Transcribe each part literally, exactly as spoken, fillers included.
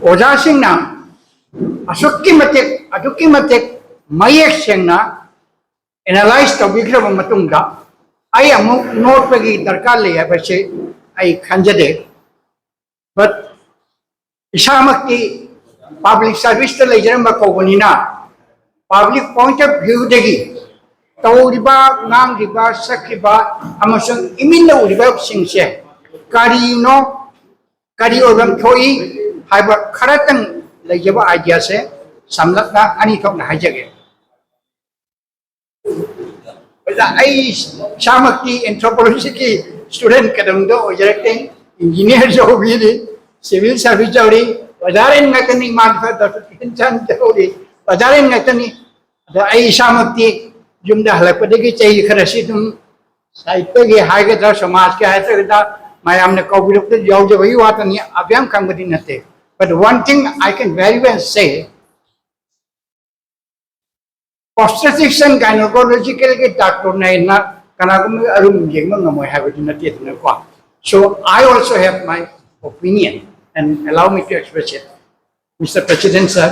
ꯑꯣꯖꯥꯁꯤꯡꯅ ꯑꯁꯨꯛꯀꯤ ꯃꯇꯤꯛ ꯑꯗꯨꯛꯀꯤ ꯃꯇꯤꯛ ꯃꯌꯦꯛ ꯁꯦꯡꯅ ꯑꯦꯅꯥꯂꯥꯏꯁ ꯇꯧꯕꯤꯈ꯭ꯔꯕ ꯃꯇꯨꯡꯗ ꯑꯩ ꯑꯃꯨꯛ ꯅꯣꯛꯄꯒꯤ ꯗꯔꯀꯥꯔ ꯂꯩ ꯍꯥꯏꯕꯁꯤ ꯑꯩ ꯈꯟꯖꯗꯦ꯫ But ꯏꯁꯥꯃꯛꯇꯤ ꯄꯕ꯭ꯂꯤꯛ ꯁꯥꯔꯚꯤꯁꯇ ꯂꯩꯖꯔꯝꯕ ꯀꯧꯕꯅꯤꯅ ꯄꯕ꯭ꯂꯤꯛ ꯄꯣꯏꯟꯠ ꯑꯣꯐ ꯚ꯭ꯌꯨꯗꯒꯤ ꯇꯧꯔꯤꯕ, ꯉꯥꯡꯂꯤꯕ, ꯁꯛꯈꯤꯕ ꯑꯃꯁꯨꯡ ꯏꯃꯤꯠꯅ ꯎꯔꯤꯕꯁꯤꯡꯁꯦ ꯀꯔꯤꯅꯣ, ꯀꯔꯤ ꯑꯣꯏꯐꯝ ꯊꯣꯛꯏ ꯍꯥꯏꯕ ꯈꯔꯇꯪ ꯂꯩꯖꯕ ꯑꯥꯏꯗꯤꯌꯥꯁꯦ ꯁꯝꯂꯞꯅ ꯑꯅꯤ ꯊꯣꯛꯅ ꯍꯥꯏꯖꯒꯦ꯫ ꯑꯣꯖꯥ, ꯑꯩ ꯏꯁꯥꯃꯛꯇꯤ ꯑꯦꯟꯊ꯭ꯔꯣꯄꯣꯂꯣꯖꯤꯒꯤ ꯁ꯭ꯇꯨꯗꯦꯟꯠ ꯀꯩꯗꯧꯅꯨꯡꯗ ꯑꯣꯏꯖꯔꯛꯇꯦ꯫ ꯏꯟꯖꯤꯅꯤꯌꯥꯔ ꯌꯧꯕꯤꯔꯤ, ꯁꯤꯚꯤꯜ ꯁꯥꯔꯚꯤꯁ ꯌꯧꯔꯤ, ꯑꯣꯖꯥꯔꯦꯟ ꯉꯥꯛꯇꯅꯤ, ꯃꯥ ꯗꯣꯛꯇꯔ ꯀꯤꯔꯟꯆꯟ ꯌꯧꯔꯤ, ꯑꯣꯖꯥꯔꯦꯟ ꯉꯥꯛꯇꯅꯤ꯫ ꯑꯗꯣ ꯑꯩ ꯏꯁꯥꯃꯛꯇꯤ ꯌꯨꯝꯗ ꯍꯜꯂꯛꯄꯗꯒꯤ ꯆꯍꯤ ꯈꯔꯁꯤ ꯑꯗꯨꯝ ꯁꯥꯍꯤꯇ꯭ꯌꯒꯤ ꯍꯥꯏꯒꯗ꯭ꯔꯥ, ꯁꯃꯥꯖꯀꯤ ꯍꯥꯏꯒꯗ꯭ꯔꯥ, ꯃꯌꯥꯝꯅ ꯀꯧꯕꯤꯔꯛꯄꯗ ꯌꯥꯎꯖꯕꯒꯤ ꯋꯥꯇꯅꯤ, ꯑꯗꯨ ꯌꯥꯝ ꯈꯪꯕꯗꯤ ꯅꯠꯇꯦ꯫ But one thing I can very well say, obstetrician gynecologicalꯒꯤ ꯗꯥꯛꯇꯔꯅ ꯍꯦꯟꯅ ꯀꯅꯥꯒꯨꯝꯕ ꯑꯔꯨꯝ ꯌꯦꯡꯕ ꯉꯝꯃꯣꯏ ꯍꯥꯏꯕꯗꯤ ꯅꯠꯇꯦꯗꯅꯀꯣ꯫ So I also have my opinion and allow me to express it, Mister President, sir.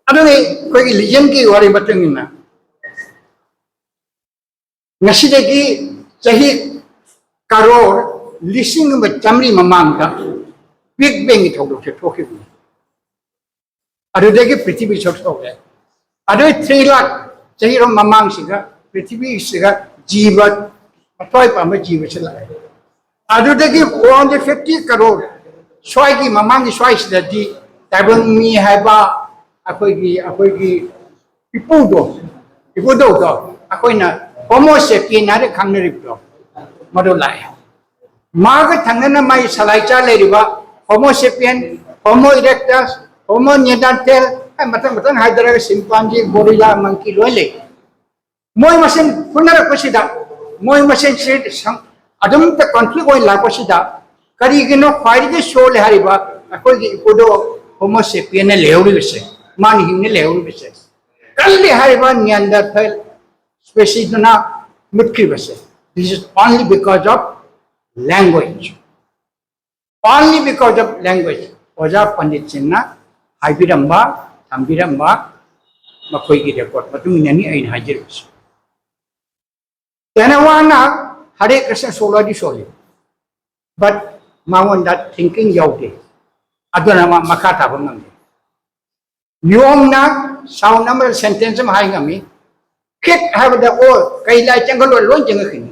ꯑꯗꯨꯅꯤ ꯑꯩꯈꯣꯏꯒꯤ ꯂꯤꯖꯟꯒꯤ ꯋꯥꯔꯤ ꯃꯇꯨꯡ ꯏꯟꯅ ꯉꯁꯤꯗꯒꯤ ꯆꯍꯤ ꯀꯔꯣꯔ ꯂꯤꯁꯤꯡ ꯑꯃ ꯆꯥꯃꯔꯤ ꯃꯃꯥꯡꯗ ꯕꯤꯛ ꯕꯦꯡꯒꯤ ꯊꯧꯗꯣꯛꯁꯦ ꯊꯣꯛꯈꯤꯕꯅꯤ꯫ ꯑꯗꯨꯗꯒꯤ ꯄ꯭ꯔꯤꯊꯤꯕꯤ ꯁꯣꯛꯇꯧꯔꯦ꯫ ꯑꯗꯨꯒꯤ ꯊ꯭ꯔꯤ ꯂꯥꯛ ꯆꯍꯤꯔꯣꯝ ꯃꯃꯥꯡꯁꯤꯒ ꯄ꯭ꯔꯤꯊꯤꯕꯤꯁꯤꯒ ꯖꯤꯕ, ꯑꯇꯣꯏ ꯄꯥꯟꯕ ꯖꯤꯕꯁꯤ ꯂꯥꯛꯑꯦ꯫ ꯑꯗꯨꯗꯒꯤ ꯐꯣꯔ ꯍꯟꯗ꯭ꯔꯦꯠ ꯐꯤꯐꯇꯤ ꯀꯔꯣꯔ ꯁ꯭ꯋꯥꯏꯒꯤ ꯃꯃꯥꯡꯒꯤ ꯁ꯭ꯋꯥꯏꯁꯤꯗꯗꯤ ꯇꯥꯏꯕꯪ ꯃꯤ ꯍꯥꯏꯕ ꯑꯩꯈꯣꯏꯒꯤ, ꯑꯩꯈꯣꯏꯒꯤ ꯏꯄꯨꯗꯣ, ꯏꯄꯨꯗꯧꯗꯣ ꯑꯩꯈꯣꯏꯅ ꯍꯣꯃꯣ ꯁꯦꯄꯤꯌꯟ ꯍꯥꯏꯅ ꯈꯪꯅꯔꯤꯕꯗꯣ, ꯃꯗꯨ ꯂꯥꯛꯑꯦ꯫ ꯃꯥꯒ ꯊꯪꯅꯅ ꯃꯥꯒꯤ ꯁꯂꯥꯏꯆꯥ ꯂꯩꯔꯤꯕ ꯍꯣꯃꯣ ꯁꯦꯄꯤꯌꯟ, ꯍꯣꯃꯣ ꯏꯔꯦꯛꯇꯁ, ꯍꯣꯃꯣ ꯅꯤꯌꯥꯟꯗꯔꯊꯦꯜ, ꯃꯊꯪ ꯃꯊꯪ ꯍꯥꯏꯗꯔꯒ ꯁꯤꯝꯄꯥꯟꯖꯤ, ꯒꯣꯔꯤꯂꯥ, ꯃꯪꯀꯤ ꯂꯣꯏ ꯂꯩ꯫ ꯃꯣꯏ ꯃꯁꯦꯟ ꯐꯨꯅꯔꯛꯄꯁꯤꯗ, ꯃꯣꯏ ꯃꯁꯦꯟꯁꯤ ꯁꯪ-, ꯑꯗꯨꯝꯇ ꯀꯣꯟꯐ꯭ꯂꯤꯛ ꯑꯣꯏꯅ ꯂꯥꯛꯄꯁꯤꯗ, ꯀꯔꯤꯒꯤꯅꯣ ꯈ꯭ꯋꯥꯏꯗꯒꯤ ꯁꯣꯜꯂꯦ ꯍꯥꯏꯔꯤꯕ ꯑꯩꯈꯣꯏꯒꯤ ꯏꯄꯨꯗꯣ ꯍꯣꯃꯣ ꯁꯦꯄꯤꯌꯟꯅ ꯂꯩꯍꯧꯔꯤꯕꯁꯦ, ꯃꯥꯅ ꯍꯤꯡꯅ ꯂꯩꯍꯧꯔꯤꯕꯁꯦ? ꯀꯜꯂꯤ ꯍꯥꯏꯔꯤꯕ ꯅꯤꯌꯥꯟꯗꯔꯊꯦꯜ ꯁ꯭ꯄꯦꯁꯤꯁꯇꯨꯅ ꯃꯨꯠꯈ꯭ꯔꯤꯕꯁꯦ, this is only because of language. Only because of language. ꯑꯣꯖꯥ ꯄꯟꯗꯤꯠꯁꯤꯡꯅ ꯍꯥꯏꯕꯤꯔꯝꯕ, ꯊꯝꯕꯤꯔꯝꯕ ꯃꯈꯣꯏꯒꯤ ꯔꯦꯀꯣꯔꯗ ꯃꯇꯨꯡ ꯏꯟꯅꯅꯤ ꯑꯩꯅ ꯍꯥꯏꯖꯔꯤꯕꯁꯤ꯫ ꯇꯦꯅꯋꯥꯅ ꯍꯔꯦ ꯀ꯭ꯔꯤꯁꯅ ꯁꯣꯜꯂꯗꯤ ꯁꯣꯜꯂꯤ, ꯕꯠ ꯃꯉꯣꯟꯗ ꯊꯤꯡꯀꯤꯡ ꯌꯥꯎꯗꯦ, ꯑꯗꯨꯅ ꯃꯥ ꯃꯈꯥ ꯇꯥꯕ ꯉꯝꯗꯦ꯫ ꯌꯣꯡꯅ ꯁꯥꯎꯟ ꯑꯃ ꯁꯦꯟꯇꯦꯟꯁ ꯑꯃ ꯍꯥꯏ ꯉꯝꯃꯤ꯫ ꯈꯤꯛ ꯍꯥꯏꯕꯗ ꯑꯣ ꯀꯩ ꯂꯥꯏ ꯆꯪꯈꯠꯂꯣ ꯂꯣꯏ ꯆꯪꯉꯛꯈꯤꯅꯤ꯫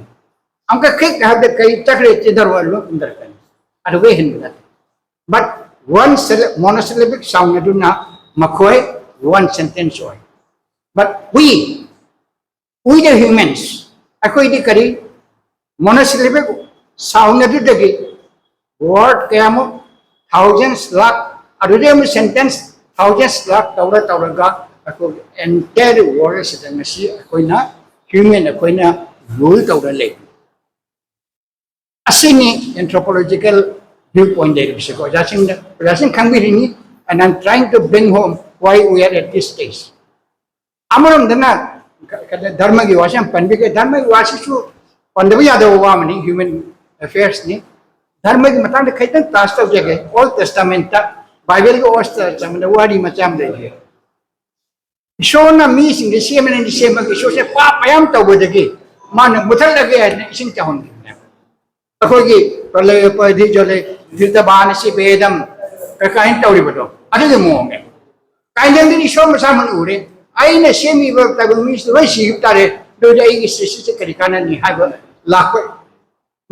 ꯑꯃꯨꯛꯀ ꯈꯤꯛ ꯍꯥꯏꯕꯗ ꯀꯩ ꯆꯠꯈ꯭ꯔꯦ ꯆꯦꯟꯊꯔꯣ ꯂꯣꯏ ꯀꯨꯝꯊꯔꯛꯀꯅꯤ꯫ ꯑꯗꯨꯒ ꯍꯦꯟꯕ ꯅꯠꯇꯦ꯫ But one monosyllabic sound ꯑꯗꯨꯅ ꯃꯈꯣꯏ one sentence ꯑꯣꯏ꯫ But we, we the humans, ꯑꯩꯈꯣꯏꯗꯤ ꯀꯔꯤ? Monosyllabic sound ꯑꯗꯨꯗꯒꯤ ꯋꯥꯔꯗ ꯀꯌꯥꯃꯨꯛ ꯊꯥꯎꯖꯟꯁ ꯂꯥꯛ, ꯑꯗꯨꯗꯩ ꯑꯃꯨꯛ ꯁꯦꯟꯇꯦꯟꯁ ꯊꯥꯎꯖꯟꯁ ꯂꯥꯛ ꯇꯧꯔ ꯇꯧꯔꯒ ꯑꯩꯈꯣꯏꯒꯤ ꯑꯦꯟꯇꯥꯌꯔ ꯋꯥꯔꯜ ꯑꯁꯤꯗ ꯉꯁꯤ ꯑꯩꯈꯣꯏꯅ ꯍ꯭ꯌꯨꯃꯦꯟ ꯑꯩꯈꯣꯏꯅ ꯔꯨꯜ ꯇꯧꯔ ꯂꯩ꯫ ꯑꯁꯤꯅꯤ ꯑꯦꯟꯊ꯭ꯔꯣꯄꯣꯂꯣꯖꯤꯀꯦꯜ ꯚ꯭ꯌꯨ ꯄꯣꯏꯟ ꯂꯩꯔꯤꯕꯁꯤꯀꯣ ꯑꯣꯖꯥꯁꯤꯡꯗ, ꯑꯣꯖꯥꯁꯤꯡ ꯈꯪꯕꯤꯔꯤꯅꯤ꯫ And I'm trying to bring home why we are at this stage. ꯑꯃꯔꯣꯝꯗꯅ ꯀ-, ꯀ-, ꯙꯔꯃꯒꯤ ꯋꯥꯁꯤ ꯌꯥꯝ ꯄꯟꯕꯤꯈ꯭ꯔꯦ꯫ ꯙꯔꯃꯒꯤ ꯋꯥꯁꯤꯁꯨ ꯄꯟꯗꯕ ꯌꯥꯗꯕ ꯋꯥ ꯑꯃꯅꯤ, ꯍ꯭ꯌꯨꯃꯦꯟ ꯑꯦꯐꯤꯌꯔꯁꯅꯤ꯫ ꯙꯔꯃꯒꯤ ꯃꯇꯥꯡꯗ ꯈꯤꯇꯪ ꯇꯥꯁ ꯇꯧꯖꯒꯦ꯫ ꯑꯣꯜ ꯇꯦꯁꯇꯥꯃꯦꯟꯇ, ꯕꯥꯏꯕꯜꯒꯤ ꯑꯣꯜ ꯇꯦꯁꯇꯥꯃꯦꯟꯇ ꯋꯥꯔꯤ ꯃꯆꯥ ꯑꯃ ꯂꯩꯔꯤ꯫ ꯏꯁꯣꯔꯅ ꯃꯤꯁꯤꯡꯁꯦ ꯁꯦꯝꯃꯅꯤ, ꯁꯦꯝꯃꯒ ꯏꯁꯣꯔꯁꯦ ꯄꯥꯞ ꯃꯌꯥꯝ ꯇꯧꯕꯗꯒꯤ ꯃꯥꯅ ꯃꯨꯊꯠꯂꯒꯦ ꯍꯥꯏꯗꯅ ꯏꯁꯤꯡ ꯆꯥꯎꯍꯟꯈꯤꯕꯅꯦꯕ꯫ ꯑꯩꯈꯣꯏꯒꯤ ꯄ꯭ꯔꯂꯌ ꯄꯔꯤꯙꯤ ꯖꯣꯂꯦ, ꯙꯤꯔꯇꯕꯥꯅ ꯁꯤ ꯚꯦꯗꯝ ꯀꯥꯏꯅ ꯇꯧꯔꯤꯕꯗꯣ ꯑꯗꯨꯒꯤ ꯃꯑꯣꯡꯅꯦ꯫ ꯀꯥꯏꯅꯗꯤ ꯏꯁꯣꯔ ꯃꯁꯥꯃꯛꯅ ꯎꯔꯦ, ꯑꯩꯅ ꯁꯦꯝꯃꯤꯕ ꯇꯥꯏꯕꯪ ꯃꯤꯁꯤꯗ ꯂꯣꯏ ꯁꯤꯈꯤꯕ ꯇꯥꯔꯦ, ꯑꯗꯨꯗꯤ ꯑꯩꯒꯤ ꯁ꯭ꯔꯤꯁꯇꯤꯁꯦ ꯀꯔꯤ ꯀꯥꯟꯅꯅꯤ ꯍꯥꯏꯕ ꯂꯥꯛꯄ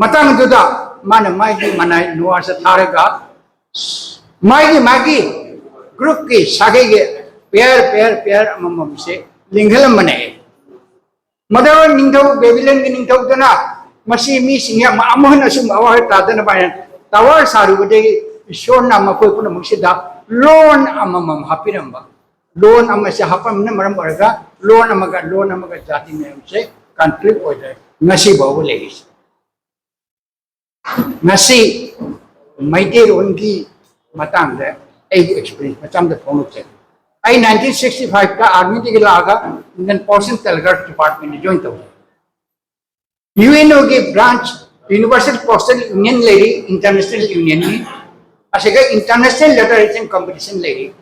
ꯃꯇꯥꯡꯗꯨꯗ ꯃꯥꯅ ꯃꯥꯒꯤ ꯃꯅꯥꯏ ꯅꯣꯋꯥꯁꯦ ꯊꯥꯔꯒ ꯃꯥꯒꯤ, ꯃꯥꯒꯤ ꯒ꯭ꯔꯨꯞꯀꯤ ꯁꯥꯒꯩꯒꯤ ꯄꯦꯌꯔ, ꯄꯦꯌꯔ, ꯄꯦꯌꯔ ꯑꯃꯃꯝꯁꯦ ꯂꯤꯡꯈꯠꯂꯝꯕꯅꯦ꯫ ꯃꯗꯨ ꯅꯤꯡꯊꯧ, ꯕꯦꯕꯤꯂꯣꯟꯒꯤ ꯅꯤꯡꯊꯧꯗꯨꯅ ꯃꯁꯤ ꯃꯤꯁꯤꯡ ꯌꯥꯝ ꯑꯃꯨꯛ ꯍꯟꯅ ꯑꯁꯨꯝꯕ ꯑꯋꯥꯕ ꯇꯥꯗꯅꯕ ꯍꯥꯏꯅ ꯇꯋꯥꯔ ꯁꯥꯔꯨꯕꯗꯒꯤ ꯏꯁꯣꯔꯅ ꯃꯈꯣꯏ ꯄꯨꯝꯅꯃꯛꯁꯤꯗ ꯂꯣꯟ ꯑꯃꯃꯝ ꯍꯥꯞꯄꯤꯔꯝꯕ꯫ ꯂꯣꯟ ꯑꯃꯁꯦ ꯍꯥꯞꯄꯝꯕꯅ ꯃꯔꯝ ꯑꯣꯏꯔꯒ ꯂꯣꯟ ꯑꯃꯒ ꯂꯣꯟ ꯑꯃꯒ ꯖꯥꯇꯤ ꯃꯌꯥꯝꯁꯦ ꯀꯟꯐ꯭ꯂꯤꯛ ꯑꯣꯏꯗ꯭ꯔꯦ ꯉꯁꯤ ꯐꯥꯎꯕ ꯂꯩꯔꯤꯁꯦ꯫ ꯉꯁꯤ ꯃꯩꯇꯩꯔꯣꯟꯒꯤ ꯃꯇꯥꯡꯗ ꯑꯩꯒꯤ ꯑꯦꯛꯁꯄꯤꯔꯤꯌꯦꯟꯁ ꯃꯆꯥ ꯑꯃꯇ ꯐꯣꯡꯗꯣꯛꯆꯒꯦ꯫ ꯑꯩ ꯅꯥꯏꯟꯇꯤꯟ ꯁꯤꯛꯁꯇꯤ ꯐꯥꯏꯚꯇ ꯑꯥꯔꯃꯤꯗꯒꯤ ꯂꯥꯛꯑꯒ ꯏꯟꯗꯤꯌꯟ ꯄꯣꯁ ꯑꯦꯟ ꯇꯦꯂꯤꯒ꯭ꯔꯥꯐ ꯗꯤꯄꯥꯔꯠꯃꯦꯟꯗ ꯖꯣꯏꯟ ꯇꯧꯖꯩ꯫ ꯌꯨ ꯑꯦꯟ ꯑꯣꯒꯤ ꯕ꯭ꯔꯥꯟꯆ Universal Postal Union ꯂꯩꯔꯤ, international union ꯅꯤ꯫ ꯑꯁꯤꯒ international letter writing competition ꯂꯩꯔꯤ꯫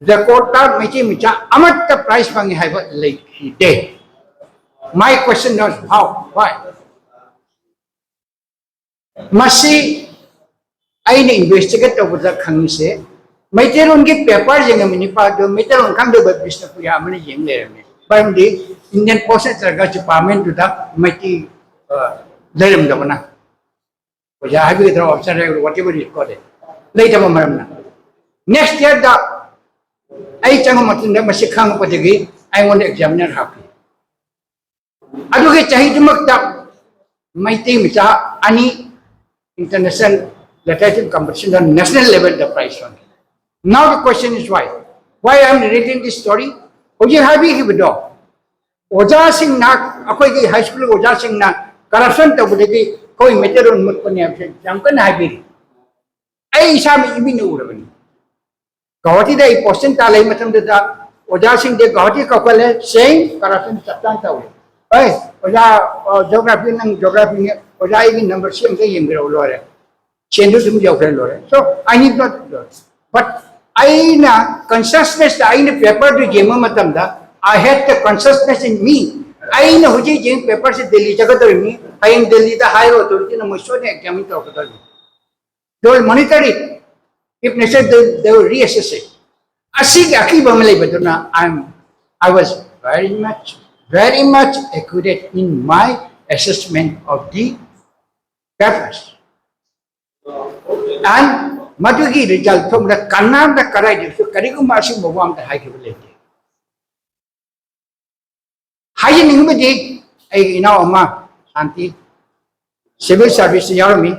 Record ꯇ ꯃꯩꯇꯩ ꯃꯆꯥ ꯑꯃꯠꯇ prize ꯐꯪꯉꯤ ꯍꯥꯏꯕ ꯂꯩꯈꯤꯗꯦ꯫ My question is how? Why? ꯃꯁꯤ ꯑꯩꯅ investigate ꯇꯧꯕꯗ ꯈꯪꯉꯤꯁꯦ, ꯃꯩꯇꯩꯂꯣꯟꯒꯤ paper ꯌꯦꯡꯉꯝꯃꯤ ꯅꯤꯄꯥꯗꯣ ꯃꯩꯇꯩꯂꯣꯟ ꯈꯪꯗꯕ ꯕꯤꯁꯅꯨꯄꯨꯔꯤꯌꯥ ꯑꯃꯅ ꯌꯦꯡ ꯂꯩꯔꯝꯃꯦ꯫ ꯃꯔꯝꯗꯤ Indian Post ꯅꯠꯇ꯭ꯔꯒ department ꯗꯨꯗ ꯃꯩꯇꯩ, ꯑ, ꯂꯩꯔꯝꯗꯕꯅ꯫ ꯑꯣꯖꯥ ꯍꯥꯏꯕꯤꯒꯗ꯭ꯔꯥ, officer ꯍꯥꯏꯕꯤꯒꯗ꯭ꯔꯥ, whatever you call it, ꯂꯩꯇꯕ ꯃꯔꯝꯅ꯫ Next year ꯗ ꯑꯩ ꯆꯪꯕ ꯃꯇꯨꯡꯗ ꯃꯁꯤ ꯈꯪꯉꯛꯄꯗꯒꯤ ꯑꯩꯉꯣꯟꯗ examiner ꯍꯥꯞꯈꯤ꯫ ꯑꯗꯨꯒꯤ ꯆꯍꯤꯗꯨꯃꯛꯇ ꯃꯩꯇꯩ ꯃꯆꯥ ꯑꯅꯤ international letter writing competition ꯗ national level ꯗ prize ꯐꯪꯉꯤ꯫ Now the question is why? Why I am relating this story? ꯍꯧꯖꯤꯛ ꯍꯥꯏꯕꯤꯈꯤꯕꯗꯣ, ꯑꯣꯖꯥꯁꯤꯡꯅ, ꯑꯩꯈꯣꯏꯒꯤ high school ꯑꯣꯖꯥꯁꯤꯡꯅ corruption ꯇꯧꯕꯗꯒꯤ ꯑꯩꯈꯣꯏ ꯃꯩꯇꯩꯂꯣꯟ ꯃꯨꯠꯄꯅꯦ ꯍꯥꯏꯕꯁꯦ ꯌꯥꯝ ꯀꯟꯅ ꯍꯥꯏꯕꯤꯔꯤ꯫ ꯑꯩ ꯏꯁꯥꯃꯛ ꯏꯃꯤꯠꯅ ꯎꯔꯕꯅꯤ꯫ ꯒꯧꯍꯥꯇꯤꯗ ꯑꯩ posting ꯇꯥ ꯂꯩ ꯃꯇꯝꯗꯨꯗ ꯑꯣꯖꯥꯁꯤꯡꯗꯤ ꯒꯧꯍꯥꯇꯤ ꯀꯧꯈꯠꯂꯦ, saying corruption ꯆꯞ ꯆꯥꯅ ꯇꯧꯏ꯫ ꯑꯩ ꯑꯣꯖꯥ, geography, ꯅꯪ geography ꯅꯤ, ꯑꯣꯖꯥ ꯑꯩꯒꯤ number ꯁꯤ ꯑꯝꯇ ꯌꯦꯡꯕꯤꯔꯛꯎ, ꯂꯣꯏꯔꯦ꯫ ꯁꯦꯟꯗꯨ ꯑꯗꯨꯝ ꯌꯧꯈ꯭ꯔꯦ, ꯂꯣꯏꯔꯦ꯫ So I need not, but ꯑꯩꯅ consciousness ꯇ ꯑꯩꯅ paper ꯗꯨ ꯌꯦꯡꯕ ꯃꯇꯝꯗ, I had the consciousness in me, ꯑꯩꯅ ꯍꯧꯖꯤꯛ ꯌꯦꯡ paper ꯁꯤ ꯗꯦꯜꯂꯤ ꯆꯠꯀꯗꯧꯔꯤꯕꯅꯤ, ꯍꯌꯦꯡ ꯗꯦꯜꯂꯤꯗ higher authority ꯅ ꯃꯣꯏ ꯁꯣꯏꯗꯅ examine ꯇꯧꯔꯛꯀꯗꯧꯔꯤꯕꯅꯤ꯫ They will monitor it. If necessary, they, they will reassess it. ꯑꯁꯤꯒꯤ ꯑꯀꯤꯕ ꯑꯃ ꯂꯩꯕꯗꯨꯅ, I am, I was very much, very much accurate in my assessment of the papers. And ꯃꯗꯨꯒꯤ result ꯊꯣꯛꯂꯒ ꯀꯅꯥꯝꯇ ꯀꯗꯥꯏꯗꯁꯨ ꯀꯔꯤꯒꯨꯝꯕ ꯑꯁꯤꯒꯨꯝꯕ ꯋꯥ ꯑꯝꯇ ꯍꯥꯏꯈꯤꯕ ꯂꯩꯇꯦ꯫ ꯍꯥꯏꯖꯅꯤꯡꯕꯗꯤ, ꯑꯩꯒꯤ ꯏꯅꯥꯎ ꯑꯃ ꯁꯥꯟꯇꯤ civil service ꯇ ꯌꯥꯎꯔꯝꯃꯤ꯫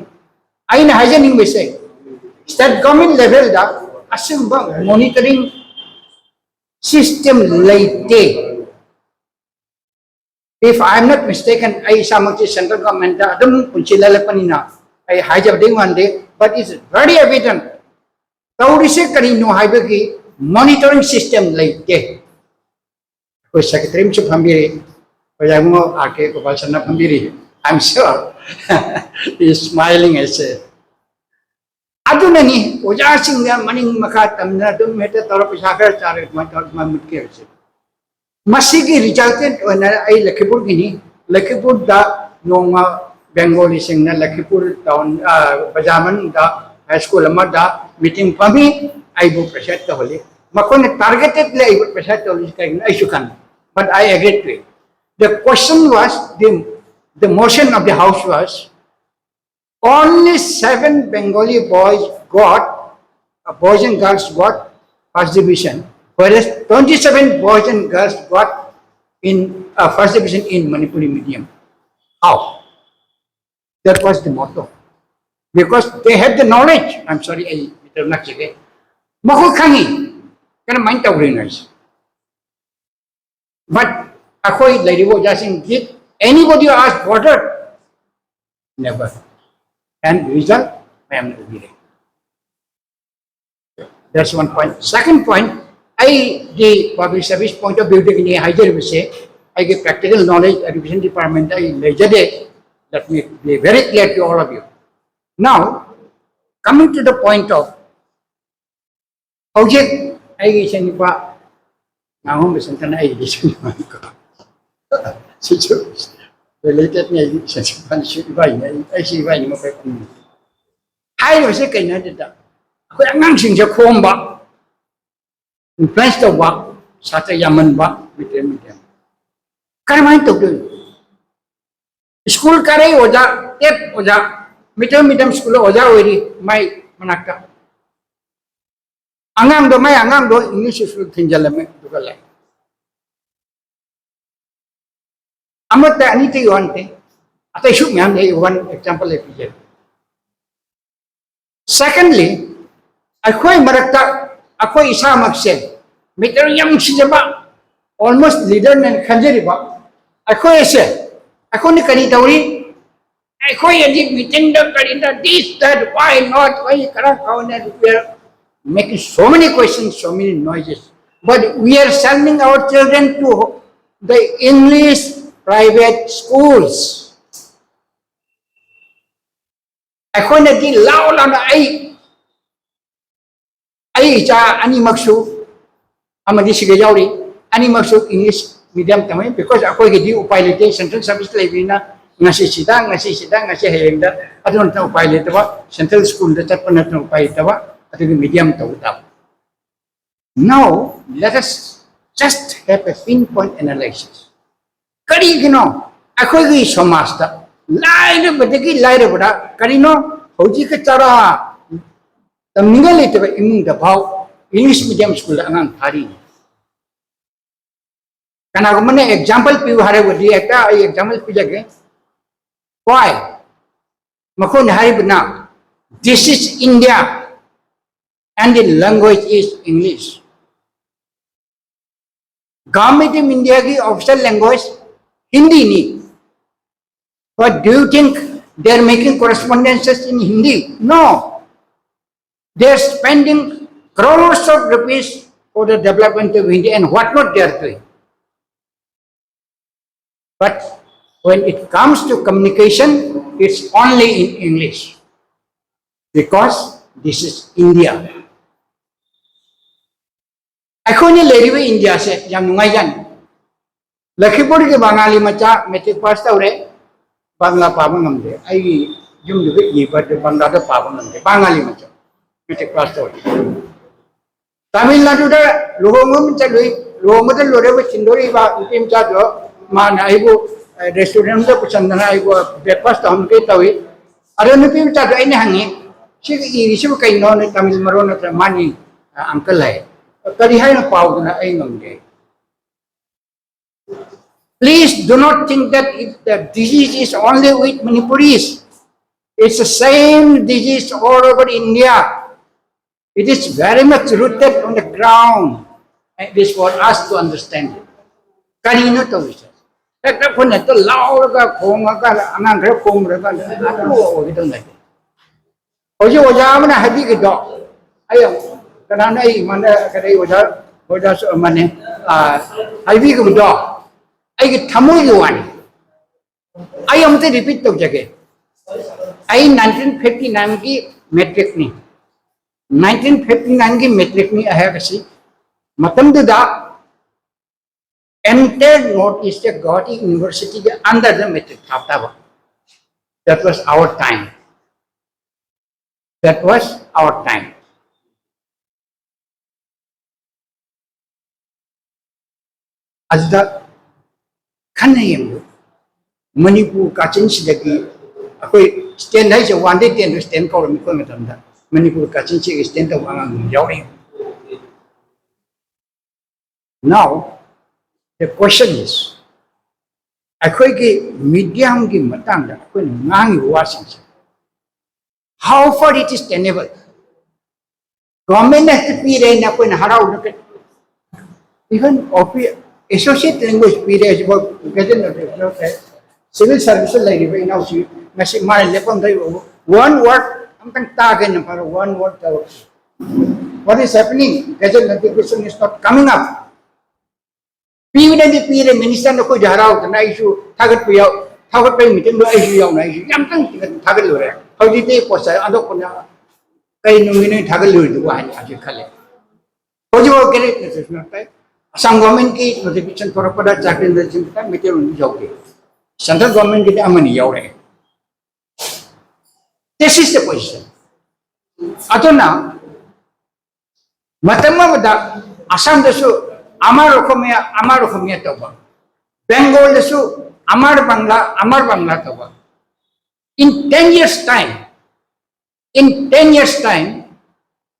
ꯑꯩꯅ ꯍꯥꯏꯖꯅꯤꯡꯕꯁꯦ, state government level ꯗ ꯑꯁꯤꯒꯨꯝꯕ monitoring system ꯂꯩꯇꯦ꯫ If I am not mistaken, ꯑꯩ ꯏꯁꯥꯃꯛꯁꯤ central government ꯇ ꯑꯗꯨꯝ ꯄꯨꯟꯁꯤ ꯂꯦꯜꯂꯛꯄꯅꯤꯅ ꯑꯩ ꯍꯥꯏꯖꯕꯗꯤ ꯉꯝꯗꯦ, but it's very evident. ꯇꯧꯔꯤꯁꯦ ꯀꯔꯤꯅꯣ ꯍꯥꯏꯕꯒꯤ monitoring system ꯂꯩꯇꯦ꯫ ꯑꯩꯈꯣꯏ secretary ꯑꯃꯁꯨ ꯐꯝꯕꯤꯔꯤ, ꯑꯣꯖꯥ ꯏꯕꯨꯡꯉꯣ ꯑꯥꯔ ꯀꯦ ꯒꯣꯄꯥꯜꯆꯟꯗ꯭ꯔ ꯐꯝꯕꯤꯔꯤ꯫ I'm sure he's smiling, I say. ꯑꯗꯨꯅꯅꯤ ꯑꯣꯖꯥꯁꯤꯡꯅ ꯃꯅꯤꯡ ꯃꯈꯥ ꯇꯝꯗꯅ ꯑꯗꯨꯝ ꯍꯦꯛꯇ ꯇꯧꯔ ꯄꯩꯁꯥ ꯈꯔ ꯆꯥꯔꯒ ꯑꯗꯨꯃꯥꯏꯅ ꯇꯧꯔ ꯑꯗꯨꯃꯥꯏꯅ ꯃꯨꯠꯀꯦ ꯍꯥꯏꯕꯁꯦ꯫ ꯃꯁꯤꯒꯤ ꯔꯤꯖꯜꯇꯦꯟ ꯑꯣꯏꯅ ꯑꯩ ꯂꯈꯤꯄꯨꯔꯒꯤꯅꯤ꯫ ꯂꯈꯤꯄꯨꯔꯗ ꯅꯣꯡꯃ ꯕꯦꯡꯒꯣꯂꯤꯁꯤꯡꯅ ꯂꯈꯤꯄꯨꯔ ꯇꯥꯎꯟ, ꯑ, ꯕꯖꯥꯔ ꯃꯅꯨꯡꯗ ꯍꯥꯏ ꯁ꯭ꯀꯨꯜ ꯑꯃꯗ ꯃꯤꯇꯤꯡ ꯐꯝꯃꯤ, ꯑꯩꯕꯨ ꯄ꯭ꯔꯦꯁꯔ ꯇꯧꯍꯜꯂꯤ꯫ ꯃꯈꯣꯏꯅ ꯇꯥꯔꯒꯦꯇꯦꯗꯂꯤ ꯑꯩꯕꯨ ꯄ꯭ꯔꯦꯁꯔ ꯇꯧꯍꯜꯂꯤꯁꯤ ꯀꯩꯒꯤꯅꯣ ꯑꯩꯁꯨ ꯈꯪꯉꯤ꯫ But I agreed to it. The question was, the, the motion of the house was, only seven Bengali boys got, uh, boys and girls got first division, whereas twenty-seven boys and girls got in, uh, first division in Manipuri medium. How? That was the motto. Because they had the knowledge. I'm sorry, ꯑꯩ metre ꯅꯛꯆꯒꯦ꯫ ꯃꯈꯣꯏ ꯈꯪꯉꯤ꯫ ꯀꯔꯝꯍꯥꯏꯅ ꯇꯧꯈ꯭ꯔꯤꯅꯣ ꯍꯥꯏꯁꯦ? But ꯑꯩꯈꯣꯏ ꯂꯩꯔꯤꯕ ꯑꯣꯖꯥꯁꯤꯡ, did anybody ask further? Never. And result ꯃꯌꯥꯝꯅ ꯎꯕꯤꯔꯦ꯫ That's one point. Second point, ꯑꯩꯒꯤ public service point of viewꯗꯒꯤꯅꯤ ꯍꯥꯏꯖꯔꯤꯕꯁꯦ꯫ ꯑꯩꯒꯤ practical knowledge education departmentꯇ ꯑꯩ ꯂꯩꯖꯗꯦ. Let me be very clear to all of you. Now, coming to the point of, ꯍꯧꯖꯤꯛ ꯑꯩꯒꯤ ꯏꯆꯟꯅꯨꯄꯥ ꯉꯥꯉꯣꯝ ꯕꯁꯟꯇꯅ ꯑꯩꯒꯤ ꯏꯆꯟꯅꯨꯄꯥꯅꯤꯀꯣ꯫ ꯁꯤꯁꯨ related ꯅꯤ, ꯑꯩꯒꯤ ꯏꯆꯟꯅꯨꯄꯥꯅꯤꯁꯨ ꯏꯕꯥꯏꯅꯤ, ꯑꯩ, ꯑꯩꯁꯨ ꯏꯕꯥꯏꯅꯤ ꯃꯈꯣꯏ ꯄꯨꯟꯕꯅꯤ꯫ ꯍꯥꯏꯔꯤꯕꯁꯦ ꯀꯩꯅꯣ ꯍꯥꯏꯗꯨꯗ, ꯑꯩꯈꯣꯏ ꯑꯉꯥꯡꯁꯤꯡꯁꯦ ꯈꯣꯝꯕ, influence ꯇꯧꯕ, ꯁꯥꯇ꯭ꯔ ꯌꯥꯝꯍꯟꯕ, ꯃꯤꯇꯔ ꯃꯤꯇꯔ꯫ ꯀꯔꯝꯍꯥꯏꯅ ꯇꯧꯗꯣꯏꯅꯣ? ꯁ꯭ꯀꯨꯜ ꯀꯥꯔꯛꯏ ꯑꯣꯖꯥ, ꯇꯦꯠ ꯑꯣꯖꯥ, ꯃꯤꯇꯔ ꯃꯤꯇꯔ ꯁ꯭ꯀꯨꯜꯗ ꯑꯣꯖꯥ ꯑꯣꯏꯔꯤ, ꯃꯥꯏ ꯃꯅꯥꯛꯇ꯫ ꯑꯉꯥꯡꯗꯣ, ꯃꯥꯏ ꯑꯉꯥꯡꯗꯣ ꯏꯪꯂꯤꯁ ꯁ꯭ꯀꯨꯜ ꯊꯤꯟꯖꯜꯂꯝꯃꯦ, ꯑꯗꯨꯒ ꯂꯥꯛꯑꯦ꯫ ꯑꯃꯠꯇ ꯑꯅꯤꯇꯒꯤ ꯋꯥ ꯅꯠꯇꯦ, ꯑꯇꯩꯁꯨ ꯃꯌꯥꯝ ꯂꯩ, one example ꯑꯩ ꯄꯤꯖꯒꯦ꯫ Secondly, ꯑꯩꯈꯣꯏ ꯃꯔꯛꯇ ꯑꯩꯈꯣꯏ ꯏꯁꯥꯃꯛꯁꯦ ꯃꯤꯇꯔ ꯌꯥꯝ ꯅꯨꯡꯁꯤꯖꯕ, almost leaderꯅꯦꯅ ꯈꯟꯖꯔꯤꯕ ꯑꯩꯈꯣꯏ ꯑꯁꯦ, ꯑꯩꯈꯣꯏꯅ ꯀꯔꯤ ꯇꯧꯔꯤ? ꯑꯩꯈꯣꯏ ꯍꯧꯖꯤꯛ ꯃꯤꯇꯤꯡꯗ ꯀꯔꯤꯗ this, that, why not, why ꯀꯔꯝ ꯀꯥꯎꯅ, we are making so many questions, so many noises. But we are sending our children to the English private schools. ꯑꯩꯈꯣꯏꯅꯗꯤ ꯂꯥꯎ ꯂꯥꯎꯅ ꯑꯩ ꯑꯩ ꯏꯆꯥ ꯑꯅꯤꯃꯛꯁꯨ ꯑꯃꯗꯤ ꯁꯤꯒ ꯌꯥꯎꯔꯤ, ꯑꯅꯤꯃꯛꯁꯨ English medium ꯇꯝꯃꯤ, because ꯑꯩꯈꯣꯏꯒꯤꯗꯤ ꯎꯄꯥꯏ ꯂꯩꯇꯦ, central service ꯂꯩꯕꯅꯤꯅ ꯉꯁꯤ ꯁꯤꯗ, ꯉꯁꯤ ꯁꯤꯗ, ꯉꯁꯤ ꯍꯌꯦꯡꯗ, ꯑꯗꯨ ꯅꯠꯇꯅ ꯎꯄꯥꯏ ꯂꯩꯇꯕ, central school ꯗ ꯆꯠꯄ ꯅꯠꯇꯅ ꯎꯄꯥꯏ ꯂꯩꯇꯕ, ꯑꯗꯨꯒꯤ medium ꯇꯧꯕ ꯇꯥꯕ꯫ Now, let us just have a pinpoint analysis. ꯀꯔꯤꯒꯤꯅꯣ ꯑꯩꯈꯣꯏꯒꯤ ꯁꯃꯥꯖꯇ ꯂꯥꯏꯔꯕꯗꯒꯤ ꯂꯥꯏꯔꯕꯗ ꯀꯔꯤꯅꯣ ꯍꯧꯖꯤꯛꯀ ꯆꯔꯥ ꯇꯝꯅꯤꯡꯉꯥꯏ ꯂꯩꯇꯕ ꯏꯃꯨꯡꯗ ꯐꯥꯎ English medium school ꯗ ꯑꯉꯥꯡ ꯊꯥꯔꯤ? ꯀꯅꯥꯒꯨꯝꯕꯅ example ꯄꯤꯌꯨ ꯍꯥꯏꯔꯕꯗꯤ ꯍꯦꯛꯇ ꯑꯩ example ꯄꯤꯖꯒꯦ꯫ Why? ꯃꯈꯣꯏꯅ ꯍꯥꯏꯔꯤꯕꯅ, "This is India and the language is English." Government of India ꯒꯤ official language ꯍꯤꯟꯗꯤꯅꯤ꯫ But do you think they are making correspondences in Hindi? No. They are spending crores of rupees for the development of Hindi and what not they are doing. But when it comes to communication, it's only in English. Because this is India. ꯑꯩꯈꯣꯏꯅ ꯂꯩꯔꯤꯕ ꯏꯟꯗꯤꯌꯥꯁꯦ ꯌꯥꯝ ꯅꯨꯡꯉꯥꯏꯖꯥꯠꯅꯤ꯫ ꯂꯈꯤꯄꯨꯔꯒꯤ ꯕꯉꯥꯂꯤ ꯃꯆꯥ matric pass ꯇꯧꯔꯦ, ꯕꯪꯒ꯭ꯂꯥ ꯄꯥꯕ ꯉꯝꯗꯦ꯫ ꯑꯩꯒꯤ ꯌꯨꯝꯗꯨꯗ ꯏꯕ ꯑꯗꯨ ꯕꯪꯒ꯭ꯂꯥꯗ ꯄꯥꯕ ꯉꯝꯗꯦ, ꯕꯉꯥꯂꯤ ꯃꯆꯥ matric pass ꯇꯧꯔꯦ꯫ ꯇꯥꯃꯤꯜ ꯅꯥꯗꯨꯗ ꯂꯨꯍꯣꯡꯕ ꯑꯃ ꯆꯠꯂꯨꯏ, ꯂꯨꯍꯣꯡꯕꯗ ꯂꯣꯏꯔꯒ ꯁꯤꯟꯗꯣꯔꯛꯏꯕ ꯅꯨꯄꯤ ꯃꯆꯥꯗꯣ ꯃꯥꯅ ꯑꯩꯕꯨ restaurant ꯗ ꯄꯨꯁꯟꯗꯅ ꯑꯩꯕꯨ breakfast ꯇꯧꯍꯟꯒꯦ ꯇꯧꯏ꯫ ꯑꯗꯣ ꯅꯨꯄꯤ ꯃꯆꯥꯗꯣ ꯑꯩꯅ ꯍꯪꯉꯤ, "ꯁꯤꯒ ꯏꯔꯤꯁꯤꯕꯨ ꯀꯩꯅꯣ? ꯅꯣꯏ ꯇꯥꯃꯤꯜ ꯃꯔꯣꯟ ꯅꯠꯇ꯭ꯔ?" ꯃꯥꯅꯤ, "ꯑ, uncle" ꯍꯥꯏ꯫ "ꯀꯔꯤ ꯍꯥꯏꯅ ꯄꯥꯎꯗꯅ ꯑꯩ ꯉꯝꯗꯦ?" Please do not think that it, the disease is only with Manipuris. It's the same disease all over India. It is very much rooted on the ground. And it is for us to understand it. ꯀꯔꯤꯅꯣ ꯇꯧꯔꯤꯁꯦ? ꯍꯦꯛꯇ ꯑꯩꯈꯣꯏꯅ ꯍꯦꯛꯇ ꯂꯥꯎꯔꯒ ꯈꯣꯡꯉꯒ ꯑꯉꯥꯡ ꯈꯔ ꯈꯣꯡꯈ꯭ꯔꯀꯥꯟꯗ ꯑꯗꯨ ꯑꯣꯏꯒꯗꯧ ꯅꯠꯇꯦ꯫ ꯍꯧꯖꯤꯛ ꯑꯣꯖꯥ ꯑꯃꯅ ꯍꯥꯏꯕꯤꯈꯤꯗꯣ, ꯑꯩ, ꯀꯅꯥꯅꯣ, ꯑꯩ ꯏꯃꯥꯟꯅ-, ꯀꯔꯤ ꯑꯣꯖꯥ, ꯑꯣꯖꯥꯁꯨ ꯑꯃꯅꯦ, ꯑ, ꯍꯥꯏꯕꯤꯈꯤꯕꯗꯣ ꯑꯩꯒꯤ ꯊꯃꯣꯏꯒꯤ ꯋꯥꯅꯤ꯫ ꯑꯩ ꯑꯃꯨꯛꯇ repeat ꯇꯧꯖꯒꯦ꯫ ꯑꯩ nineteen fifty nine ꯒꯤ matric ꯅꯤ꯫ Nineteen fifty nine ꯒꯤ matric ꯅꯤ ꯑꯩꯍꯥꯛ ꯑꯁꯤ꯫ ꯃꯇꯝꯗꯨꯗ entire North East ꯒꯤ Guwahati University ꯒꯤ under ꯗ matric ꯊꯥꯕ ꯇꯥꯕ꯫ That was our time. That was our time. ꯑꯗꯨꯗ ꯈꯟꯅ ꯌꯦꯡꯕ, ꯃꯅꯤꯄꯨꯔ ꯀꯥꯆꯤꯟꯁꯤꯗꯒꯤ ꯑꯩꯈꯣꯏ stand ꯍꯥꯏꯁꯦ one day ten ꯗ stand ꯀꯧꯔꯝꯃꯤ ꯑꯩꯈꯣꯏ ꯃꯇꯝꯗ꯫ ꯃꯅꯤꯄꯨꯔ ꯀꯥꯆꯤꯟꯁꯤꯗꯒꯤ stand ꯇꯧꯕ ꯑꯉꯥꯡ ꯑꯗꯨꯝ ꯌꯥꯎꯔꯛꯏ꯫ Now, the question is, ꯑꯩꯈꯣꯏꯒꯤ medium ꯒꯤ ꯃꯇꯥꯡꯗ ꯑꯩꯈꯣꯏꯅ ꯉꯥꯡꯉꯤꯕ ꯋꯥꯁꯤꯡꯁꯦ, how far it is tenable? Government ꯅ ꯄꯤꯔꯦꯅ ꯑꯩꯈꯣꯏꯅ ꯍꯔꯥꯎꯅ ꯀꯩ-, even offi-, associate language ꯄꯤꯔꯦ ꯍꯧꯖꯤꯛꯐꯥꯎ ꯒꯦꯖꯦꯠ ꯅꯣꯇꯤꯐꯤꯀꯦꯁꯟ ꯂꯧꯗꯦ꯫ Civil service ꯂꯩꯔꯤꯕ ꯏꯅꯥꯎꯁꯤ ꯉꯁꯤ ꯃꯥꯅ ꯂꯦꯞꯐꯝꯗ one word ꯑꯝꯇꯪ ꯇꯥꯒꯦꯅ ꯐꯔꯦ, one word ꯇꯧꯔꯛꯁꯤ꯫ What is happening? Gazette notification is not coming up. ꯄꯤꯕꯅꯗꯤ ꯄꯤꯔꯦ, minister ꯅ ꯑꯩꯈꯣꯏꯗ ꯍꯔꯥꯎꯗꯅ ꯑꯩꯁꯨ ꯊꯥꯒꯠꯄ ꯌꯥꯎ-, ꯊꯥꯒꯠꯄꯒꯤ meeting ꯗꯣ ꯑꯩꯁꯨ ꯌꯥꯎꯅ ꯑꯩꯁꯨ ꯌꯥꯝꯇꯪ ꯊꯥꯒꯠꯂꯨꯔꯦ꯫ ꯍꯧꯖꯤꯛꯇꯤ ꯄꯣꯠꯁꯦ ꯑꯟꯗꯣꯛꯄꯅ ꯀꯩ ꯅꯨꯡꯒꯤꯅꯣ ꯊꯥꯒꯠꯂꯨꯔꯤꯗꯨꯕꯨ ꯍꯥꯏꯅ ꯍꯧꯖꯤꯛ ꯈꯜꯂꯦ꯫ ꯍꯧꯖꯤꯛꯐꯥꯎ ꯒꯦꯖꯦꯠ ꯅꯣꯇꯤꯐꯤꯀꯦꯁꯟ ꯅꯠꯇꯦ꯫ ꯑꯁꯥꯝ government ꯀꯤ notification ꯊꯣꯔꯛꯄꯗ ꯆꯥꯛꯇꯦꯟꯗ ꯁꯤꯡ ꯈꯤꯇꯪ ꯃꯩꯇꯩꯂꯣꯟ ꯌꯥꯎꯗꯦ꯫ Central government ꯀꯤꯗꯤ ꯑꯃꯅꯤ ꯌꯥꯎꯔꯛꯑꯦ꯫ This is the position. ꯑꯗꯨꯅ ꯃꯇꯝ ꯑꯃꯗ ꯑꯁꯥꯝꯗꯁꯨ ꯑꯃꯔ ꯑꯣꯈꯣꯃꯤꯌꯥ, ꯑꯃꯔ ꯑꯣꯈꯣꯃꯤꯌꯥ ꯇꯧꯕ, ꯕꯦꯡꯒꯣꯜꯗꯁꯨ ꯑꯃꯔ ꯕꯪꯒ꯭ꯂꯥ, ꯑꯃꯔ ꯕꯪꯒ꯭ꯂꯥ ꯇꯧꯕ꯫ In ten years time, in ten years time,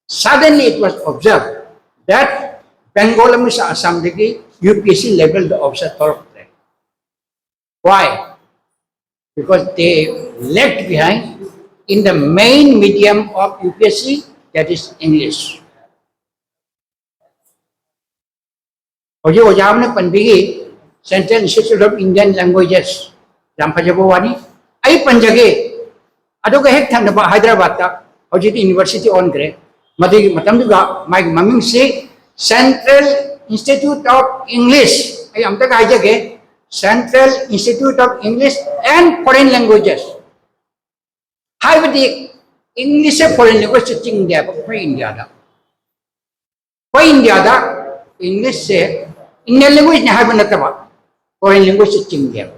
suddenly it was observed that Bengal ꯑꯃꯁꯨꯡ ꯑꯁꯥꯝꯗꯒꯤ UPSC level the officer ꯊꯣꯔꯛꯇ꯭ꯔꯦ꯫ Why? Because they lagged behind in the main medium of UPSC, that is English. ꯍꯧꯖꯤꯛ ꯑꯣꯖꯥ ꯑꯃꯅ ꯄꯟꯕꯤꯈꯤ Central Institute of Indian Languages, ꯌꯥꯝ ꯐꯖꯕ ꯋꯥꯅꯤ꯫ ꯑꯩ ꯄꯟꯖꯒꯦ, ꯑꯗꯨꯒ ꯍꯦꯛ ꯊꯪꯅꯕ ꯍꯥꯏꯗ꯭ꯔꯕꯥꯗꯇ ꯍꯧꯖꯤꯛꯇꯤ university ꯑꯣꯟꯈ꯭ꯔꯦ꯫ ꯃꯗꯨꯒꯤ ꯃꯇꯝꯗꯨꯗ ꯃꯥꯒꯤ ꯃꯃꯤꯡꯁꯤ Central Institute of English, ꯑꯩ ꯑꯝꯇꯒ ꯍꯥꯏꯖꯒꯦ, Central Institute of English and Foreign Languages꯫ ꯍꯥꯏꯕꯗꯤ English ꯁꯦ foreign language ꯇ ꯆꯤꯡꯗꯦꯕ ꯑꯩꯈꯣꯏ ꯏꯟꯗꯤꯌꯥꯗ꯫ ꯑꯩꯈꯣꯏ ꯏꯟꯗꯤꯌꯥꯗ English ꯁꯦ Indian language ꯅꯤ ꯍꯥꯏꯕ ꯅꯠꯇꯕ, foreign language ꯇ ꯆꯤꯡꯗꯦꯕ꯫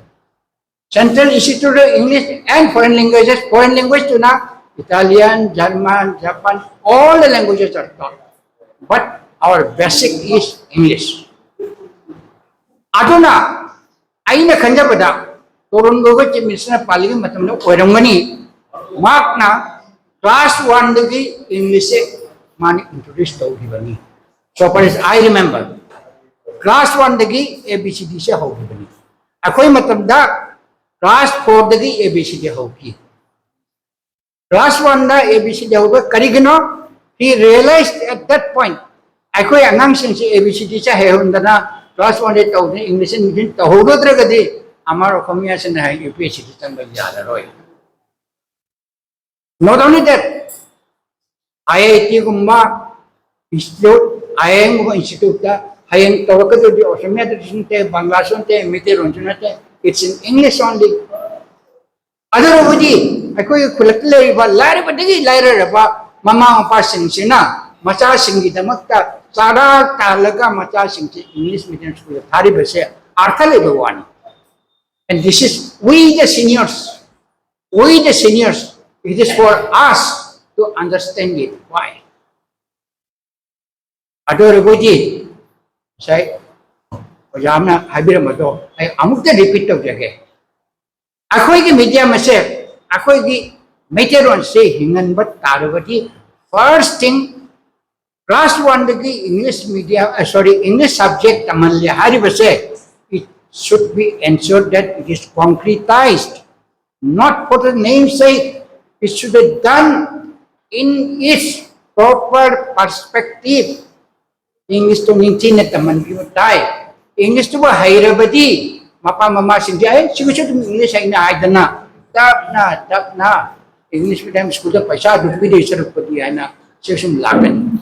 Central Institute of English and Foreign Languages, foreign language ꯇꯨꯅ Italian, German, Japan, all the languages are taught, but our basic is English. ꯑꯗꯨꯅ ꯑꯩꯅ ꯈꯟꯖꯕꯗ ꯇꯣꯔꯨꯟ ꯒꯣꯒꯣꯏ Chief Minister ꯅ ꯄꯥꯜꯂꯤꯉꯩ ꯃꯇꯝꯗ ꯑꯣꯏꯔꯝꯒꯅꯤ, ꯃꯍꯥꯛꯅ class one ꯗꯒꯤ English ꯁꯦ ꯃꯥꯅ introduce ꯇꯧꯈꯤꯕꯅꯤ꯫ So far as I remember, class one ꯗꯒꯤ A B C D ꯁꯦ ꯍꯧꯈꯤꯕꯅꯤ꯫ ꯑꯩꯈꯣꯏ ꯃꯇꯝꯗ class four ꯗꯒꯤ A B C D ꯍꯧꯈꯤ꯫ Class one the A B C D ꯍꯧꯕ ꯀꯔꯤꯒꯤꯅꯣ? He realized at that point, ꯑꯩꯈꯣꯏ ꯑꯉꯥꯡꯁꯤꯡꯁꯤ A B C D say ꯍꯩꯍꯟꯗꯅ class one ꯗ ꯇꯧꯗꯅ English ꯁꯦ ꯃꯤꯡꯁꯤꯟ ꯇꯧꯍꯧꯒꯗ꯭ꯔꯒꯗꯤ ꯑꯃꯔ ꯑꯣꯈꯣꯃꯤꯌꯥꯁꯤꯅ ꯍꯌꯦꯡ U P S C ꯗ ꯆꯪꯕ ꯌꯥꯔꯔꯣꯏ꯫ Not only that, I I T ꯒꯨꯝꯕ institute, I I M ꯒꯨꯝꯕ institute ꯇ ꯍꯌꯦꯡ ꯇꯧꯔꯛꯀꯗꯧꯔꯤꯕ ꯑꯣꯁꯃꯤꯌꯥꯗꯁꯨ ꯅꯠꯇꯦ, ꯕꯪꯒ꯭ꯂꯥꯁꯨ ꯅꯠꯇꯦ, ꯃꯩꯇꯩꯂꯣꯟꯁꯨ ꯅꯠꯇꯦ, it's in English only. ꯑꯗꯨꯅꯕꯨꯗꯤ ꯑꯩꯈꯣꯏꯒꯤ ꯈꯨꯜꯂꯛꯇ ꯂꯩꯔꯤꯕ ꯂꯥꯏꯔꯕꯗꯒꯤ ꯂꯥꯏꯔꯔꯕ ꯃꯃꯥ ꯃꯄꯥꯁꯤꯡꯁꯤꯅ ꯃꯆꯥꯁꯤꯡꯒꯤꯗꯃꯛꯇ ꯆꯥꯔꯥ ꯇꯥꯜꯂꯒ ꯃꯆꯥꯁꯤꯡꯁꯦ English medium school ꯗ ꯊꯥꯔꯤꯕꯁꯦ ꯑꯥꯔꯊ ꯂꯩꯕ ꯋꯥꯅꯤ꯫ And this is we the seniors, we the seniors, it is for us to understand it. Why? ꯑꯗꯨ ꯑꯣꯏꯔꯕꯗꯤ ꯉꯁꯥꯏ ꯑꯣꯖꯥ ꯑꯃꯅ ꯍꯥꯏꯕꯤꯔꯝꯕꯗꯣ ꯑꯩ ꯑꯃꯨꯛꯇ repeat ꯇꯧꯖꯒꯦ꯫ ꯑꯩꯈꯣꯏꯒꯤ medium ꯑꯁꯦ, ꯑꯩꯈꯣꯏꯒꯤ ꯃꯩꯇꯩꯂꯣꯟꯁꯦ ꯍꯤꯡꯍꯟꯕ ꯇꯥꯔꯕꯗꯤ, first thing, class one ꯗꯒꯤ English medium, sorry, English subject ꯇꯝꯍꯜꯂꯦ ꯍꯥꯏꯔꯤꯕꯁꯦ, it should be ensured that it is concretized, not for the name's sake, it should be done in its proper perspective. English ꯇꯣ ꯅꯤꯡꯊꯤꯅ ꯇꯝꯍꯟꯕꯤꯕ ꯇꯥꯏ꯫ English ꯇꯨꯕꯨ ꯍꯩꯔꯕꯗꯤ ꯃꯄꯥ ꯃꯃꯥꯁꯤꯡꯗꯤ, "ꯑꯦ, ꯁꯤꯒꯤꯁꯨ ꯑꯗꯨꯝ English ꯍꯩꯅ" ꯍꯥꯏꯗꯅ ꯇꯞꯅ ꯇꯞꯅ English medium school ꯗ ꯄꯩꯁꯥ ꯑꯗꯨꯝ ꯄꯤꯗꯣꯏ ꯁꯔꯨꯛꯄꯨꯗꯤ ꯍꯥꯏꯅ ꯁꯤ ꯁꯨꯝ ꯂꯥꯛꯀꯅꯤ꯫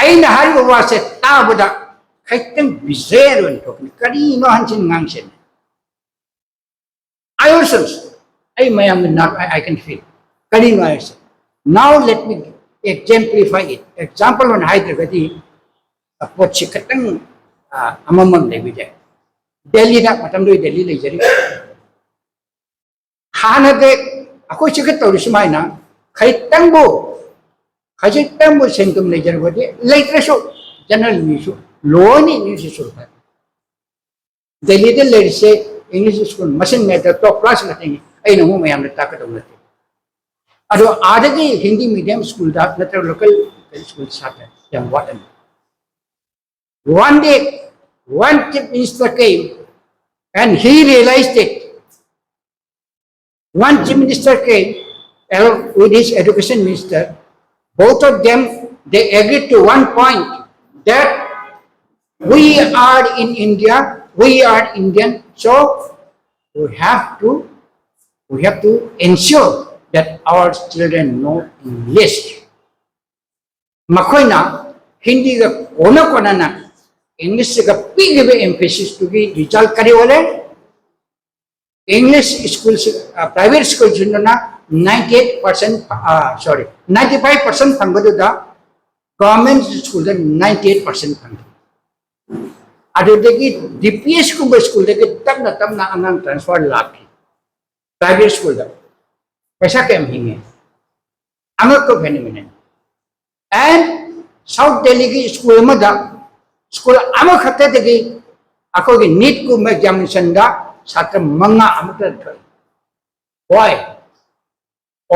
ꯑꯩꯅ ꯍꯥꯏꯔꯤꯕ ꯋꯥꯁꯦ ꯇꯥꯕꯗ ꯈꯤꯇꯪ bizarre ꯑꯣꯏꯅ ꯊꯣꯛꯀꯅꯤ꯫ ꯀꯔꯤꯅꯣ ꯍꯟꯁꯤꯟ ꯉꯥꯡꯁꯤꯟ? I also ꯑꯩ ꯃꯌꯥꯝꯅ ꯅꯥꯛ I can feel. ꯀꯔꯤꯅꯣ ꯍꯥꯏꯁꯦ? Now let me exemplify it. Example ꯑꯣꯏꯅ ꯍꯥꯏꯗ꯭ꯔꯒꯗꯤ ꯄꯣꯠꯁꯤ ꯈꯤꯇꯪ ꯑꯃꯃꯝ ꯂꯩꯕꯤꯗꯦ. ꯗꯦꯜꯂꯤꯗ ꯃꯇꯝꯗꯨꯒꯤ ꯗꯦꯜꯂꯤ ꯂꯩꯖꯔꯤ. ꯍꯥꯟꯅꯗꯤ ꯑꯩꯈꯣꯏ ꯆꯤꯀꯠ ꯇꯧꯔꯤ ꯁꯨꯃꯥꯏꯅ ꯈꯖꯤꯛꯇꯪꯕꯨ ꯈꯖꯤꯛꯇꯪꯕꯨ ꯁꯦꯟꯊꯨꯝ ꯂꯩꯖꯔꯕꯗꯤ ꯂꯩꯇ꯭ꯔꯁꯨ ꯖꯦꯅꯔꯦꯜ ꯃꯤꯁꯨ ꯂꯣꯏꯅ ꯏꯪꯂꯤꯁ ꯁ꯭ꯀꯨꯜ ꯐꯔꯦ. ꯗꯦꯜꯂꯤꯗ ꯂꯩꯔꯤꯁꯦ ꯏꯪꯂꯤꯁ ꯁ꯭ꯀꯨꯜ ꯃꯁꯤꯡ ꯃꯦꯗ ꯇꯣꯞ ꯀ꯭ꯂꯥꯁ ꯉꯥꯛꯇꯅꯤ. ꯑꯩꯅ ꯑꯃꯨꯛ ꯃꯌꯥꯝꯅ ꯇꯥꯛꯀꯗꯧ ꯅꯠꯇꯦ. ꯑꯗꯣ ꯑꯥꯗꯒꯤ ꯍꯤꯟꯗꯤ ꯃꯤꯗꯤꯌꯝ ꯁ꯭ꯀꯨꯜꯗ ꯅꯠꯇ꯭ꯔꯒ ꯂꯣꯀꯦꯜ ꯁ꯭ꯀꯨꯜ ꯁꯥꯇ꯭ꯔ ꯌꯥꯝ ꯋꯥꯠꯂꯝꯃꯤ. One day, one chief minister came and he realized it. One chief minister came along with his education minister. Both of them, they agreed to one point that we are in India, we are Indian, so we have to we have to ensure that our children know English. ꯃꯈꯣꯏꯅ ꯍꯤꯟꯗꯤꯒ ꯀꯣꯟꯅ ꯀꯣꯟꯅꯅ ꯏꯪꯂꯤꯁꯁꯤꯒ ꯄꯤꯔꯤꯕ emphasis ꯇꯨꯒꯤ result ꯀꯔꯤ ꯑꯣꯏꯔꯦ? English school, private school ꯁꯤꯡꯗꯨꯅ ninety eight percent, sorry, ninety five percent ꯐꯪꯕꯗꯨꯗ government school ꯗ ninety eight percent ꯐꯪꯈꯤ. ꯑꯗꯨꯗꯒꯤ D P S ꯀꯨꯝꯕ ꯁ꯭ꯀꯨꯜꯗꯒꯤ ꯇꯞꯅ ꯇꯞꯅ ꯑꯉꯥꯡ transfer ꯂꯥꯛꯈꯤ private ꯁ꯭ꯀꯨꯜꯗ. ꯄꯩꯁꯥ ꯀꯌꯥꯝ ꯍꯤꯡꯉꯦ? ꯑꯉꯛꯄ phenomenon. And South ꯗꯦꯜꯂꯤꯒꯤ ꯁ꯭ꯀꯨꯜ ꯑꯃꯗ, ꯁ꯭ꯀꯨꯜ ꯑꯃꯈꯛꯇꯗꯒꯤ ꯑꯩꯈꯣꯏꯒꯤ NEET ꯀꯨꯝꯕ examination ꯗ ꯁꯥꯇ꯭ꯔ ꯃꯉꯥ ꯑꯃꯠꯇ ꯊꯣꯛꯏ. Why?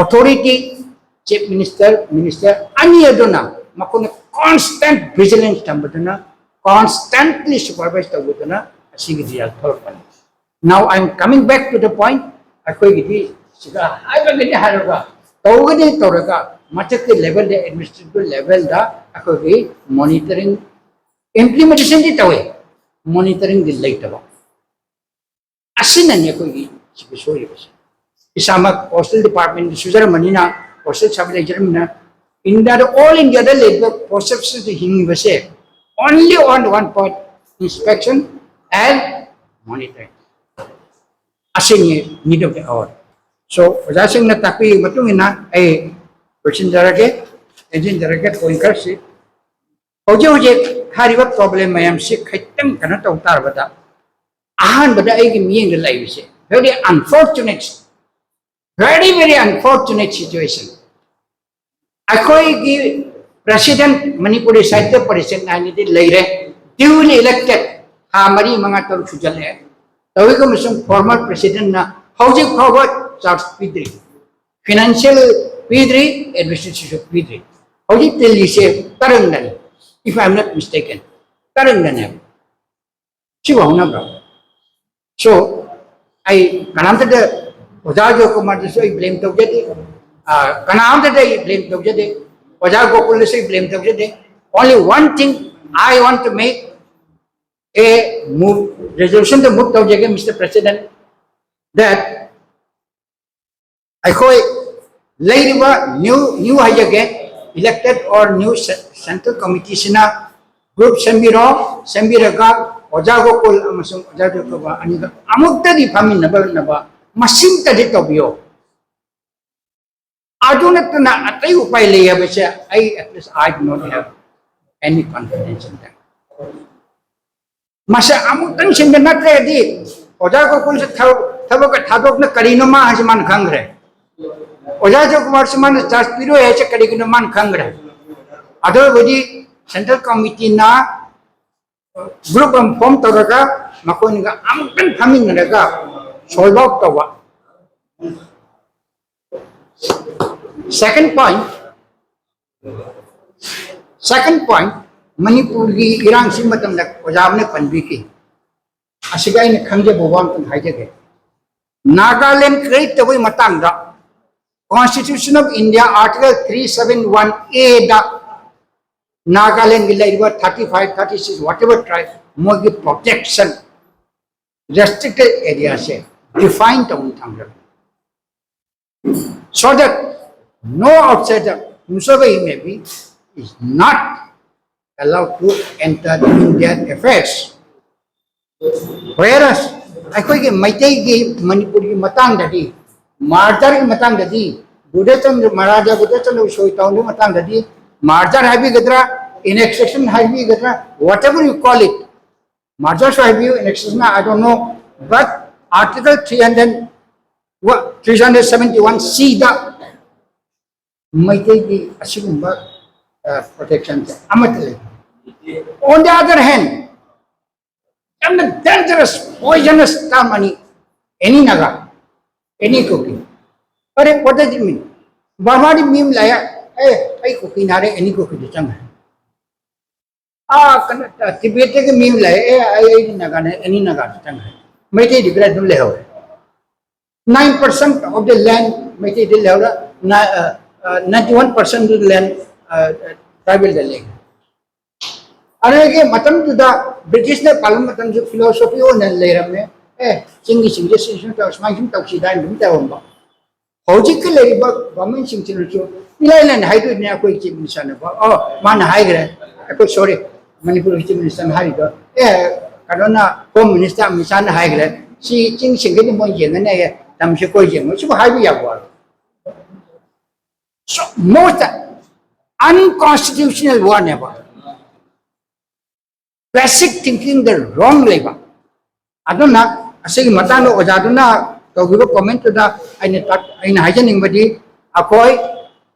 Authority, chief minister, minister ꯑꯅꯤ ꯑꯗꯨꯅ ꯃꯈꯣꯏꯅ constant vigilance ꯊꯝꯕꯗꯨꯅ, constantly supervise ꯇꯧꯕꯗꯨꯅ ꯑꯁꯤꯒꯤ result ꯊꯣꯛꯂꯛꯄꯅꯤ. Now I am coming back to the point. ꯑꯩꯈꯣꯏꯒꯤꯗꯤ ꯁꯤꯗ ꯍꯥꯏꯔꯒꯗꯤ ꯍꯥꯏꯔꯒ, ꯇꯧꯒꯅꯤ ꯇꯧꯔꯒ, ꯃꯊꯛꯀꯤ level ꯗ, administrative level ꯗ ꯑꯩꯈꯣꯏꯒꯤ monitoring, implementation ꯗꯤ ꯇꯧꯋꯦ, monitoring ꯗꯤ ꯂꯩꯇꯕ. ꯑꯁꯤꯅꯅꯤ ꯑꯩꯈꯣꯏꯒꯤ ꯁꯤꯒꯤ ꯁꯣꯏꯔꯤꯕꯁꯦ. ꯏꯁꯥꯃꯛ postal department ꯀꯤ ꯁꯨꯖꯔꯝꯕꯅꯤꯅ, postal service ꯂꯩꯖꯔꯝꯕꯅꯤꯅ, India ꯗ, all India ꯗ ꯂꯩꯔꯤꯕ post office ꯇ ꯍꯤꯡꯉꯤꯕꯁꯦ only on one point, inspection and monitoring. ꯑꯁꯤꯅꯤ need of the hour. So ꯑꯣꯖꯥꯁꯤꯡꯅ ꯇꯥꯛꯄꯤꯕꯒꯤ ꯃꯇꯨꯡ ꯏꯟꯅ ꯑꯩ ꯂꯣꯏꯁꯤꯟꯖꯔꯒꯦ, ꯇꯦꯟꯁꯤꯟꯖꯔꯒꯦ ꯄꯣꯏꯟ ꯈꯔꯁꯤ꯫ ꯍꯧꯖꯤꯛ ꯍꯧꯖꯤꯛ ꯍꯥꯏꯔꯤꯕ ꯄ꯭ꯔꯣꯕ꯭ꯂꯦꯝ ꯃꯌꯥꯝꯁꯤ ꯈꯤꯇꯪ ꯀꯩꯅꯣ ꯇꯧ ꯇꯥꯔꯕꯗ, ꯑꯍꯥꯟꯕꯗ ꯑꯩꯒꯤ ꯃꯤꯠꯌꯦꯡꯗ ꯂꯩꯕꯁꯦ very unfortunate, very very unfortunate situation. ꯑꯩꯈꯣꯏꯒꯤ ꯄ꯭ꯔꯦꯁꯤꯗꯦꯟꯠ, ꯃꯅꯤꯄꯨꯔꯤ ꯁꯥꯍꯤꯇ꯭ꯌ ꯄꯔꯤꯁꯠ ꯍꯥꯏꯅꯗꯤ ꯂꯩꯔꯦ, duly elected, ꯊꯥ ꯃꯔꯤ ꯃꯉꯥ ꯇꯔꯨꯛ ꯁꯨꯖꯜꯂꯛꯑꯦ꯫ ꯇꯧꯏꯒꯨꯝꯕꯁꯨꯡ ꯐꯣꯔꯃꯔ ꯄ꯭ꯔꯦꯁꯤꯗꯦꯟꯠꯅ ꯍꯧꯖꯤꯛ ꯐꯥꯎꯕ ꯆꯥꯔꯖ ꯄꯤꯗ꯭ꯔꯤ, ꯐꯥꯏꯅꯥꯟꯁꯤꯌꯦꯜ ꯄꯤꯗ꯭ꯔꯤ, ꯑꯦꯗꯃꯤꯅꯤꯁꯇ꯭ꯔꯦꯁꯟꯁꯨ ꯄꯤꯗ꯭ꯔꯤ꯫ ꯍꯧꯖꯤꯛ ꯗꯤꯜꯂꯤꯁꯦ ꯇꯔꯪꯗꯅꯤ, if I am not mistaken, ꯇꯔꯪꯗꯅꯦꯕ꯫ ꯁꯤꯕꯨ ꯍꯧꯅꯕ꯭ꯔꯣ? So ꯑꯩ ꯀꯅꯥꯝꯇꯗ, ꯑꯣꯖꯥ ꯖꯣꯏꯀꯨꯃꯥꯔꯗꯁꯨ ꯑꯩ ꯕ꯭ꯂꯦꯝ ꯇꯧꯖꯗꯦ, ꯑ, ꯀꯅꯥꯝꯇꯗ ꯑꯩ ꯕ꯭ꯂꯦꯝ ꯇꯧꯖꯗꯦ, ꯑꯣꯖꯥ ꯒꯣꯀꯨꯜꯗꯁꯨ ꯑꯩ blame ꯇꯧꯖꯗꯦ꯫ Only one thing I want to make a move, resolution the move ꯇꯧꯖꯒꯦ, Mister President, that ꯑꯩꯈꯣꯏ ꯂꯩꯔꯤꯕ new, new ꯍꯥꯏꯖꯒꯦ, elected or new central committee ꯁꯤꯅ group ꯁꯦꯝꯕꯤꯔꯣ, ꯁꯦꯝꯕꯤꯔꯒ ꯑꯣꯖꯥ ꯒꯣꯀꯨꯜ ꯑꯃꯁꯨꯡ ꯑꯣꯖꯥ ꯖꯣꯏꯀꯨꯃꯥꯔ ꯑꯅꯤꯗ ꯑꯃꯨꯛꯇꯗꯤ ꯐꯝꯃꯤꯟꯅꯕ ꯉꯝꯅꯕ ꯃꯁꯤꯃꯇꯗꯤ ꯇꯧꯕꯤꯌꯣ꯫ ꯑꯗꯨ ꯅꯠꯇꯅ ꯑꯇꯩ ꯎꯄꯥꯏ ꯂꯩ ꯍꯥꯏꯕꯁꯦ ꯑꯩ, at least I do not have any confidence in that. ꯃꯁꯤ ꯑꯃꯨꯛꯇꯪ ꯁꯤꯟꯕ ꯅꯠꯇ꯭ꯔꯗꯤ ꯑꯣꯖꯥ ꯒꯣꯀꯨꯜꯁꯦ ꯊꯕꯛ, ꯊꯕꯛꯀ ꯊꯥꯗꯣꯛꯅ ꯀꯔꯤꯅꯣ ꯃꯥ ꯍꯥꯏꯁꯦ ꯃꯥꯅ ꯈꯪꯈ꯭ꯔꯦ꯫ ꯑꯣꯖꯥ ꯖꯣꯏꯀꯨꯃꯥꯔꯁꯦ ꯃꯥꯅ ꯆꯥꯔꯖ ꯄꯤꯔꯣꯏ ꯍꯥꯏꯁꯦ ꯀꯔꯤꯒꯤꯅꯣ ꯃꯥꯅ ꯈꯪꯈ꯭ꯔꯦ꯫ ꯑꯗꯨ ꯑꯣꯏꯕꯗꯤ central committee ꯅ group ꯑꯃ form ꯇꯧꯔꯒ ꯃꯈꯣꯏꯅꯤꯒ ꯑꯃꯨꯛꯇꯪ ꯐꯝꯃꯤꯟꯅꯔꯒ solve out ꯇꯧꯕ꯫ Second point, second point, ꯃꯅꯤꯄꯨꯔꯒꯤ ꯏꯔꯥꯡꯁꯤ ꯃꯇꯝꯗ ꯑꯣꯖꯥ ꯑꯃꯅ ꯄꯟꯕꯤꯈꯤ꯫ ꯑꯁꯤꯒ ꯑꯩꯅ ꯈꯪꯖꯕ ꯋꯥ ꯑꯝꯇꯪ ꯍꯥꯏꯖꯒꯦ꯫ ꯅꯥꯒꯥꯂꯦꯟ create ꯇꯧꯕꯒꯤ ꯃꯇꯥꯡꯗ Constitution of India Article three seven one A ꯗ ꯅꯥꯒꯥꯂꯦꯟꯒꯤ ꯂꯩꯔꯤꯕ thirty five, thirty six, whatever tribe, ꯃꯣꯏꯒꯤ protection, restricted area ꯁꯦ define ꯇꯧꯅ ꯊꯝꯈ꯭ꯔꯕꯅꯤ꯫ So that no outsider, whosoever he may be, is not allowed to enter in their affairs. Whereas ꯑꯩꯈꯣꯏꯒꯤ ꯃꯩꯇꯩꯒꯤ ꯃꯅꯤꯄꯨꯔꯒꯤ ꯃꯇꯥꯡꯗꯗꯤ ꯃꯥꯔꯖꯔꯒꯤ ꯃꯇꯥꯡꯗꯗꯤ, ꯒꯨꯔꯨꯗꯦꯕ ꯆꯟꯗ꯭ꯔ, ꯃꯍꯥꯔꯥꯖꯥ ꯒꯨꯔꯨꯗꯦꯕ ꯆꯟꯗ꯭ꯔ ꯁꯣꯏ ꯇꯧꯅꯕꯒꯤ ꯃꯇꯥꯡꯗꯗꯤ ꯃꯥꯔꯖꯔ ꯍꯥꯏꯕꯤꯒꯗ꯭ꯔꯥ, ꯑꯦꯅꯦꯛꯁꯦꯁꯟ ꯍꯥꯏꯕꯤꯒꯗ꯭ꯔꯥ, whatever you call it, ꯃꯥꯔꯖꯔꯁꯨ ꯍꯥꯏꯕꯤꯌꯨ, ꯑꯦꯅꯦꯛꯁꯦꯁꯟ, I don't know, but Article three hundred, three hundred seventy one C ꯗ ꯃꯩꯇꯩꯒꯤ ꯑꯁꯤꯒꯨꯝꯕ ꯄ꯭ꯔꯣꯇꯦꯛꯁꯟꯁꯦ ꯑꯃꯠꯇ ꯂꯩꯇꯦ꯫ On the other hand, ꯌꯥꯝꯅ dangerous, poisonous term ꯑꯅꯤ, any Naga, any Kuki. But what does it mean? ꯕꯔꯃꯥꯗꯤ ꯃꯤ ꯑꯃ ꯂꯥꯛꯑꯦ, ꯑꯦ, ꯑꯩ ꯀꯨꯀꯤ ꯅꯥꯔꯦ, any Kuki ꯗ ꯆꯪꯈ꯭ꯔꯦ꯫ ꯑꯥ, ꯀꯩꯅꯣ, ꯇꯤꯕꯦꯠꯇꯒꯤ ꯃꯤ ꯑꯃ ꯂꯥꯛꯑꯦ, ꯑꯦ, ꯑꯩ, ꯑꯩꯗꯤ ꯅꯥꯒꯥꯅꯦ, any Naga ꯗ ꯆꯪꯈ꯭ꯔꯦ꯫ ꯃꯩꯇꯩꯗꯤ ꯈꯔ ꯑꯗꯨꯝ ꯂꯩꯍꯧꯔꯦ꯫ Nine percent of the land ꯃꯩꯇꯩꯗ ꯂꯩꯍꯧꯔꯦ, ninety one percent of the land tribal ꯗ ꯂꯩ꯫ ꯑꯗꯨꯗꯒꯤ ꯃꯇꯝꯗꯨꯗ ꯕ꯭ꯔꯤꯇꯤꯁꯅ ꯄꯥꯜꯕ ꯃꯇꯝꯗ philosophy ꯑꯣꯏꯅ ꯂꯩꯔꯝꯃꯦ꯫ ꯑꯦ, ꯆꯤꯡꯒꯤ ꯁꯤꯡꯁꯦ ꯁꯤ ꯁꯨꯝ ꯇꯧ, ꯁꯨꯃꯥꯏꯅ ꯁꯨꯝ ꯇꯧꯁꯤꯗ ꯍꯥꯏꯅ ꯑꯗꯨꯝ ꯇꯧꯔꯝꯕ꯫ ꯍꯧꯖꯤꯛꯀꯤ ꯂꯩꯔꯤꯕ ꯒꯣꯔꯃꯦꯟꯁꯤꯡꯁꯤꯅꯁꯨ ꯏꯂꯥꯏ ꯂꯥꯏꯅ ꯍꯥꯏꯗꯣꯏꯅꯦ, ꯑꯩꯈꯣꯏ ꯆꯤꯐ ꯃꯤꯅꯤꯁꯇꯔꯅꯀꯣ, ꯑꯣ, ꯃꯥꯅ ꯍꯥꯏꯈ꯭ꯔꯦ, ꯑꯩꯈꯣꯏ, ꯁꯣꯔꯤ, ꯃꯅꯤꯄꯨꯔꯒꯤ ꯆꯤꯐ ꯃꯤꯅꯤꯁꯇꯔꯅ ꯍꯥꯏꯔꯤꯗꯣ, ꯑꯦ, ꯀꯩꯅꯣꯅ, ꯍꯣꯝ ꯃꯤꯅꯤꯁꯇꯔ ꯑꯃꯤꯠ ꯁꯥꯍꯅ ꯍꯥꯏꯈ꯭ꯔꯦ, ꯁꯤ ꯆꯤꯡꯁꯤꯡꯒꯤꯗꯤ ꯃꯣꯏ ꯌꯦꯡꯒꯅꯤ, ꯇꯝꯁꯦ ꯀꯣꯏ ꯌꯦꯡꯉꯣꯏ, ꯁꯤꯕꯨ ꯍꯥꯏꯕ ꯌꯥꯕ ꯋꯥꯔꯣ? So, most unconstitutional ꯋꯥꯅꯦꯕ꯫ Basic thinking ꯗ wrong ꯂꯩꯕ꯫ ꯑꯗꯨꯅ ꯑꯁꯤꯒꯤ ꯃꯇꯥꯡꯗ ꯑꯣꯖꯥꯗꯨꯅ ꯇꯧꯈꯤꯕ comment ꯇꯨꯗ ꯑꯩꯅ ꯇꯥꯛ-, ꯑꯩꯅ ꯍꯥꯏꯖꯅꯤꯡꯕꯗꯤ, ꯑꯩꯈꯣꯏ,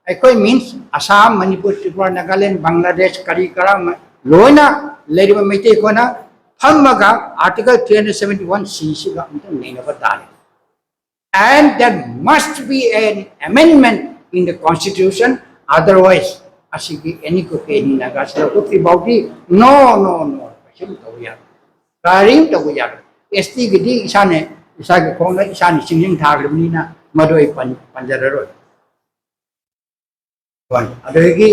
ꯑꯩꯈꯣꯏ means ꯑꯁꯥꯝ, ꯃꯅꯤꯄꯨꯔ, ꯇ꯭ꯔꯤꯄꯨꯔꯥ, ꯅꯥꯒꯥꯂꯦꯟ, ꯕꯪꯒ꯭ꯂꯥꯗꯦꯁ, ꯀꯔꯤ ꯀꯔꯥ ꯃ-, ꯂꯣꯏꯅ ꯂꯩꯔꯤꯕ ꯃꯩꯇꯩ ꯑꯩꯈꯣꯏꯅ ꯐꯝꯃꯒ Article three hundred seventy one C ꯁꯤꯒ ꯑꯝꯇꯪ ꯅꯩꯅꯕ ꯇꯥꯔꯦ꯫ And there must be an amendment in the constitution, otherwise ꯑꯁꯤꯒꯤ any Kuki, any Naga ꯁꯤ ꯂꯧꯊꯣꯛꯇ꯭ꯔꯤ ꯐꯥꯎꯗꯤ no, no, no, ꯀꯩꯁꯨꯝ ꯇꯧꯕ ꯌꯥꯔꯣꯏ, ꯀꯔꯤꯝ ꯇꯧꯕ ꯌꯥꯔꯣꯏ꯫ ꯑꯦꯁ ꯇꯤꯒꯤꯗꯤ ꯏꯁꯥꯅ, ꯏꯁꯥꯒꯤ ꯈꯣꯡꯅ ꯏꯁꯥꯅ ꯆꯤꯡꯁꯤꯟ ꯊꯥꯈ꯭ꯔꯕꯅꯤꯅ ꯃꯗꯨ ꯑꯩ ꯄꯟ-, ꯄꯟꯖꯔꯔꯣꯏ꯫ ꯑꯗꯨꯗꯒꯤ,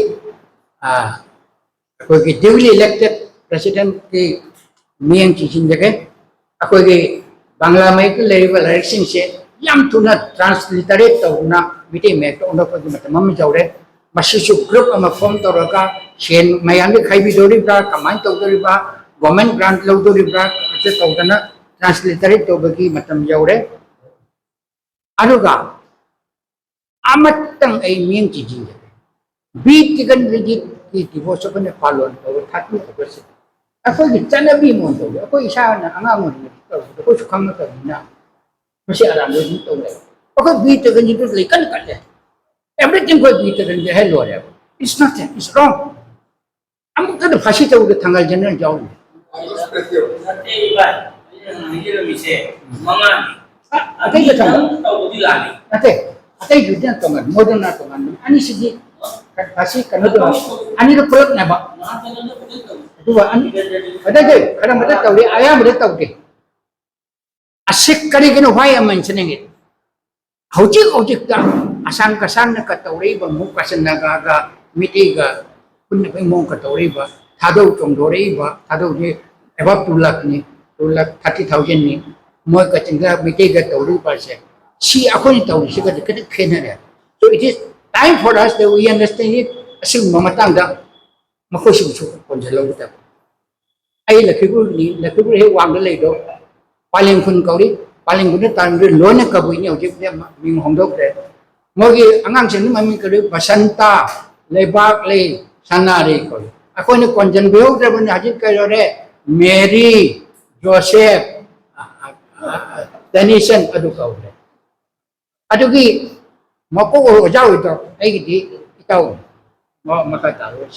ꯑ, ꯑꯩꯈꯣꯏꯒꯤ duly elected president ꯀꯤ ꯃꯤꯠꯌꯦꯡ ꯆꯤꯡꯁꯤꯟꯖꯒꯦ꯫ ꯑꯩꯈꯣꯏꯒꯤ ꯕꯪꯒ꯭ꯂꯥ ꯃꯌꯦꯛꯇ ꯂꯩꯔꯤꯕ ꯂꯥꯏꯔꯤꯛꯁꯤꯡꯁꯦ ꯌꯥꯝ ꯊꯨꯅ transliterate ꯇꯧꯗꯨꯅ ꯃꯤꯇꯩ ꯃꯌꯦꯛꯇ ꯑꯣꯟꯊꯣꯛꯄꯒꯤ ꯃꯇꯝ ꯑꯃ ꯌꯧꯔꯦ꯫ ꯃꯁꯤꯁꯨ group ꯑꯃ form ꯇꯧꯔꯒ ꯁꯦꯟ ꯃꯌꯥꯝꯗ ꯈꯥꯏꯕꯤꯗꯣꯔꯤꯕ꯭ꯔꯥ, ꯀꯃꯥꯏꯅ ꯇꯧꯗꯣꯔꯤꯕ꯭ꯔꯥ, government grant ꯂꯧꯗꯣꯔꯤꯕ꯭ꯔꯥ, ꯑꯗꯨ ꯇꯧꯗꯅ transliterate ꯇꯧꯕꯒꯤ ꯃꯇꯝ ꯌꯧꯔꯦ꯫ ꯑꯗꯨꯒ ꯑꯃꯇꯪ ꯑꯩ ꯃꯤꯠꯌꯦꯡ ꯆꯤꯡꯁꯤꯟꯖꯒꯦ꯫ ꯕꯤ ꯇꯤꯀꯟ ꯔꯤꯖꯤꯠꯀꯤ ꯗꯤꯚꯣꯔꯁ ꯑꯩꯈꯣꯏꯅ ꯄꯥꯂꯣꯟ ꯇꯧꯕ ꯊꯥꯔꯇꯤ ꯑꯣꯒꯁꯁꯤꯗ ꯑꯩꯈꯣꯏꯒꯤ ꯆꯠꯅꯕꯤ ꯃꯑꯣꯡ ꯇꯧꯋꯤ꯫ ꯑꯩꯈꯣꯏ ꯏꯁꯥꯅ ꯑꯉꯥꯡ ꯑꯣꯏꯔꯤꯉꯩꯗ ꯇꯧꯕꯗ ꯑꯩꯈꯣꯏꯁꯨ ꯈꯪꯕ ꯇꯧꯕꯅꯤꯅ ꯃꯁꯤ ꯑꯔꯥꯟꯕ ꯑꯗꯨꯝ ꯇꯧ ꯂꯩ꯫ ꯑꯩꯈꯣꯏ ꯕꯤ ꯇꯤꯀꯟꯁꯤꯗ ꯂꯩꯀꯟ ꯀꯠꯂꯦ꯫ Everything ꯑꯩꯈꯣꯏ ꯕꯤ ꯇꯤꯀꯟꯁꯦ ꯍꯥꯏ ꯂꯣꯏꯔꯦꯕ꯫ It's nothing, it's wrong. ꯑꯃꯨꯛꯇꯗ ꯐꯥꯁꯤ ꯇꯧꯕꯗ ꯊꯥꯡꯒꯥꯜ ꯖꯦꯅꯔꯦꯜ ꯌꯥꯎꯔꯤ꯫ ꯅꯠꯇꯦ ꯏꯕꯥꯏ, ꯑꯩꯅ ꯍꯥꯏꯖꯔꯝꯃꯤꯁꯦ ꯃꯉꯥꯅꯤ꯫ ꯑꯇꯩꯗ ꯊꯝꯃꯣ꯫ ꯅꯪ ꯇꯧꯕꯗꯤ ꯂꯥꯜꯂꯤ꯫ ꯅꯠꯇꯦ, ꯑꯇꯩꯗꯨꯗꯤ ꯌꯥꯝ ꯇꯣꯉꯥꯟ, ꯃꯣꯗꯔꯟ ꯇꯣꯉꯥꯟꯕꯅꯤ꯫ ꯑꯅꯤꯁꯤꯗꯤ ꯐꯥꯁꯤ ꯀꯩꯅꯣ ꯇꯧꯕ, ꯑꯅꯤꯗꯨ ꯄꯨꯂꯞꯅꯦꯕ꯫ ꯑꯗꯨꯒ ꯑꯅꯤ, ꯑꯗꯩꯗꯤ ꯈꯔ ꯑꯃꯗ ꯇꯧꯔꯤ, ꯑꯌꯥꯝꯕꯗ ꯇꯧꯗꯦ꯫ ꯑꯁꯤ ꯀꯔꯤꯒꯤꯅꯣ? Why am I mentioning it? ꯍꯧꯖꯤꯛ ꯍꯧꯖꯤꯛꯇ ꯑꯁꯥꯡ ꯀꯁꯥꯡꯅꯒ ꯇꯧꯔꯛꯏꯕ ꯃꯨꯛ ꯀꯁꯟꯅꯒ ꯃꯤꯇꯩꯒ ꯄꯨꯟꯅꯕꯒꯤ ꯃꯑꯣꯡꯒ ꯇꯧꯔꯛꯏꯕ, ꯊꯥꯗꯧ ꯆꯣꯡꯗꯣꯔꯛꯏꯕ, ꯊꯥꯗꯧꯁꯦ above two ꯂꯥꯈꯅꯤ, two lakh thirty thousandꯅꯤ꯫ ꯃꯣꯏ ꯀꯆꯤꯟꯒ ꯃꯤꯇꯩꯒ ꯇꯧꯔꯤꯕꯁꯦ, ꯁꯤ ꯑꯩꯈꯣꯏꯅ ꯇꯧꯔꯤꯁꯤꯒꯗꯤ ꯈꯤꯇꯪ ꯈꯦꯠꯅꯔꯦ꯫ So it is time for us that we understand it꯫ ꯑꯁꯤꯒꯨꯝꯕ ꯃꯇꯥꯡꯗ ꯃꯈꯣꯏꯁꯤꯡꯁꯨ ꯀꯣꯟꯁꯤꯜꯍꯧꯒꯗꯕ꯫ ꯑꯩ ꯂꯛꯈꯤꯕꯨꯔꯅꯤ, ꯂꯛꯈꯤꯕꯨꯔ ꯍꯦꯛ ꯋꯥꯡꯗ ꯂꯩꯗꯣ ꯄꯥꯂꯦꯡ ꯈꯨꯟ ꯀꯧꯔꯤ꯫ ꯄꯥꯂꯦꯡ ꯈꯨꯟꯗ ꯇꯥꯔꯝꯗ꯭ꯔꯦ, ꯂꯣꯏꯅ ꯀꯕꯨꯏꯅꯤ꯫ ꯍꯧꯖꯤꯛꯄꯨꯗꯤ ꯃꯤꯡ ꯍꯣꯡꯗꯣꯛꯈ꯭ꯔꯦ꯫ ꯃꯣꯏꯒꯤ ꯑꯉꯥꯡꯁꯤꯡꯗꯨ ꯃꯃꯤꯡ ꯀꯧꯔꯤ ꯕꯁꯟꯇ, ꯂꯩꯕꯥꯛꯂꯩ, ꯁꯅꯥꯔꯩ ꯀꯧꯔꯤ꯫ ꯑꯩꯈꯣꯏꯅ ꯀꯣꯟꯖꯟꯕꯤꯍꯧꯗ꯭ꯔꯕꯅꯤ꯫ ꯍꯧꯖꯤꯛ ꯀꯩꯗꯧꯔꯦ? ꯃꯦꯔꯤ, ꯖꯣꯁꯦꯐ, ꯇꯦꯅꯤꯁꯟ ꯑꯗꯨ ꯀꯧꯔꯦ꯫ ꯑꯗꯨꯒꯤ ꯃꯀꯣꯛ ꯑꯣꯏ ꯑꯣꯖꯥ ꯑꯣꯏꯗꯣ ꯑꯩꯒꯤꯗꯤ ꯏꯇꯥꯎ ꯃꯈꯥ ꯇꯥꯔꯣꯏ꯫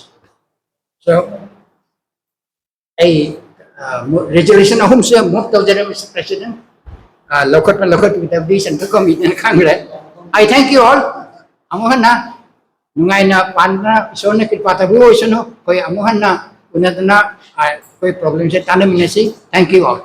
So ꯑꯩ ꯔꯤꯖꯣꯂꯨꯁꯟ ꯑꯍꯨꯝꯁꯦ ꯃꯨꯚ ꯇꯧꯖꯔꯦ, Mister President꯫ ꯂꯧꯈꯠꯄ ꯂꯧꯈꯠꯄꯤꯗꯕꯗꯤ ꯁꯦꯟꯇ꯭ꯔꯦꯜ ꯀꯃꯤꯇꯤꯅ ꯈꯪꯈ꯭ꯔꯦ꯫ I thank you all꯫ ꯑꯃꯨꯛ ꯍꯟꯅ ꯅꯨꯡꯉꯥꯏꯅ ꯄꯥꯟꯗꯨꯅ ꯏꯁꯣꯔꯅ ꯀ꯭ꯔꯤꯄꯥ ꯇꯧꯕꯤꯔ ꯑꯣꯏꯁꯅꯨ꯫ ꯑꯩꯈꯣꯏ ꯑꯃꯨꯛ ꯍꯟꯅ ꯎꯅꯗꯅ ꯑꯩꯈꯣꯏ ꯄ꯭ꯔꯣꯕ꯭ꯂꯦꯝꯁꯦ ꯇꯥꯟꯅꯃꯤꯟꯅꯁꯤ꯫ Thank you all꯫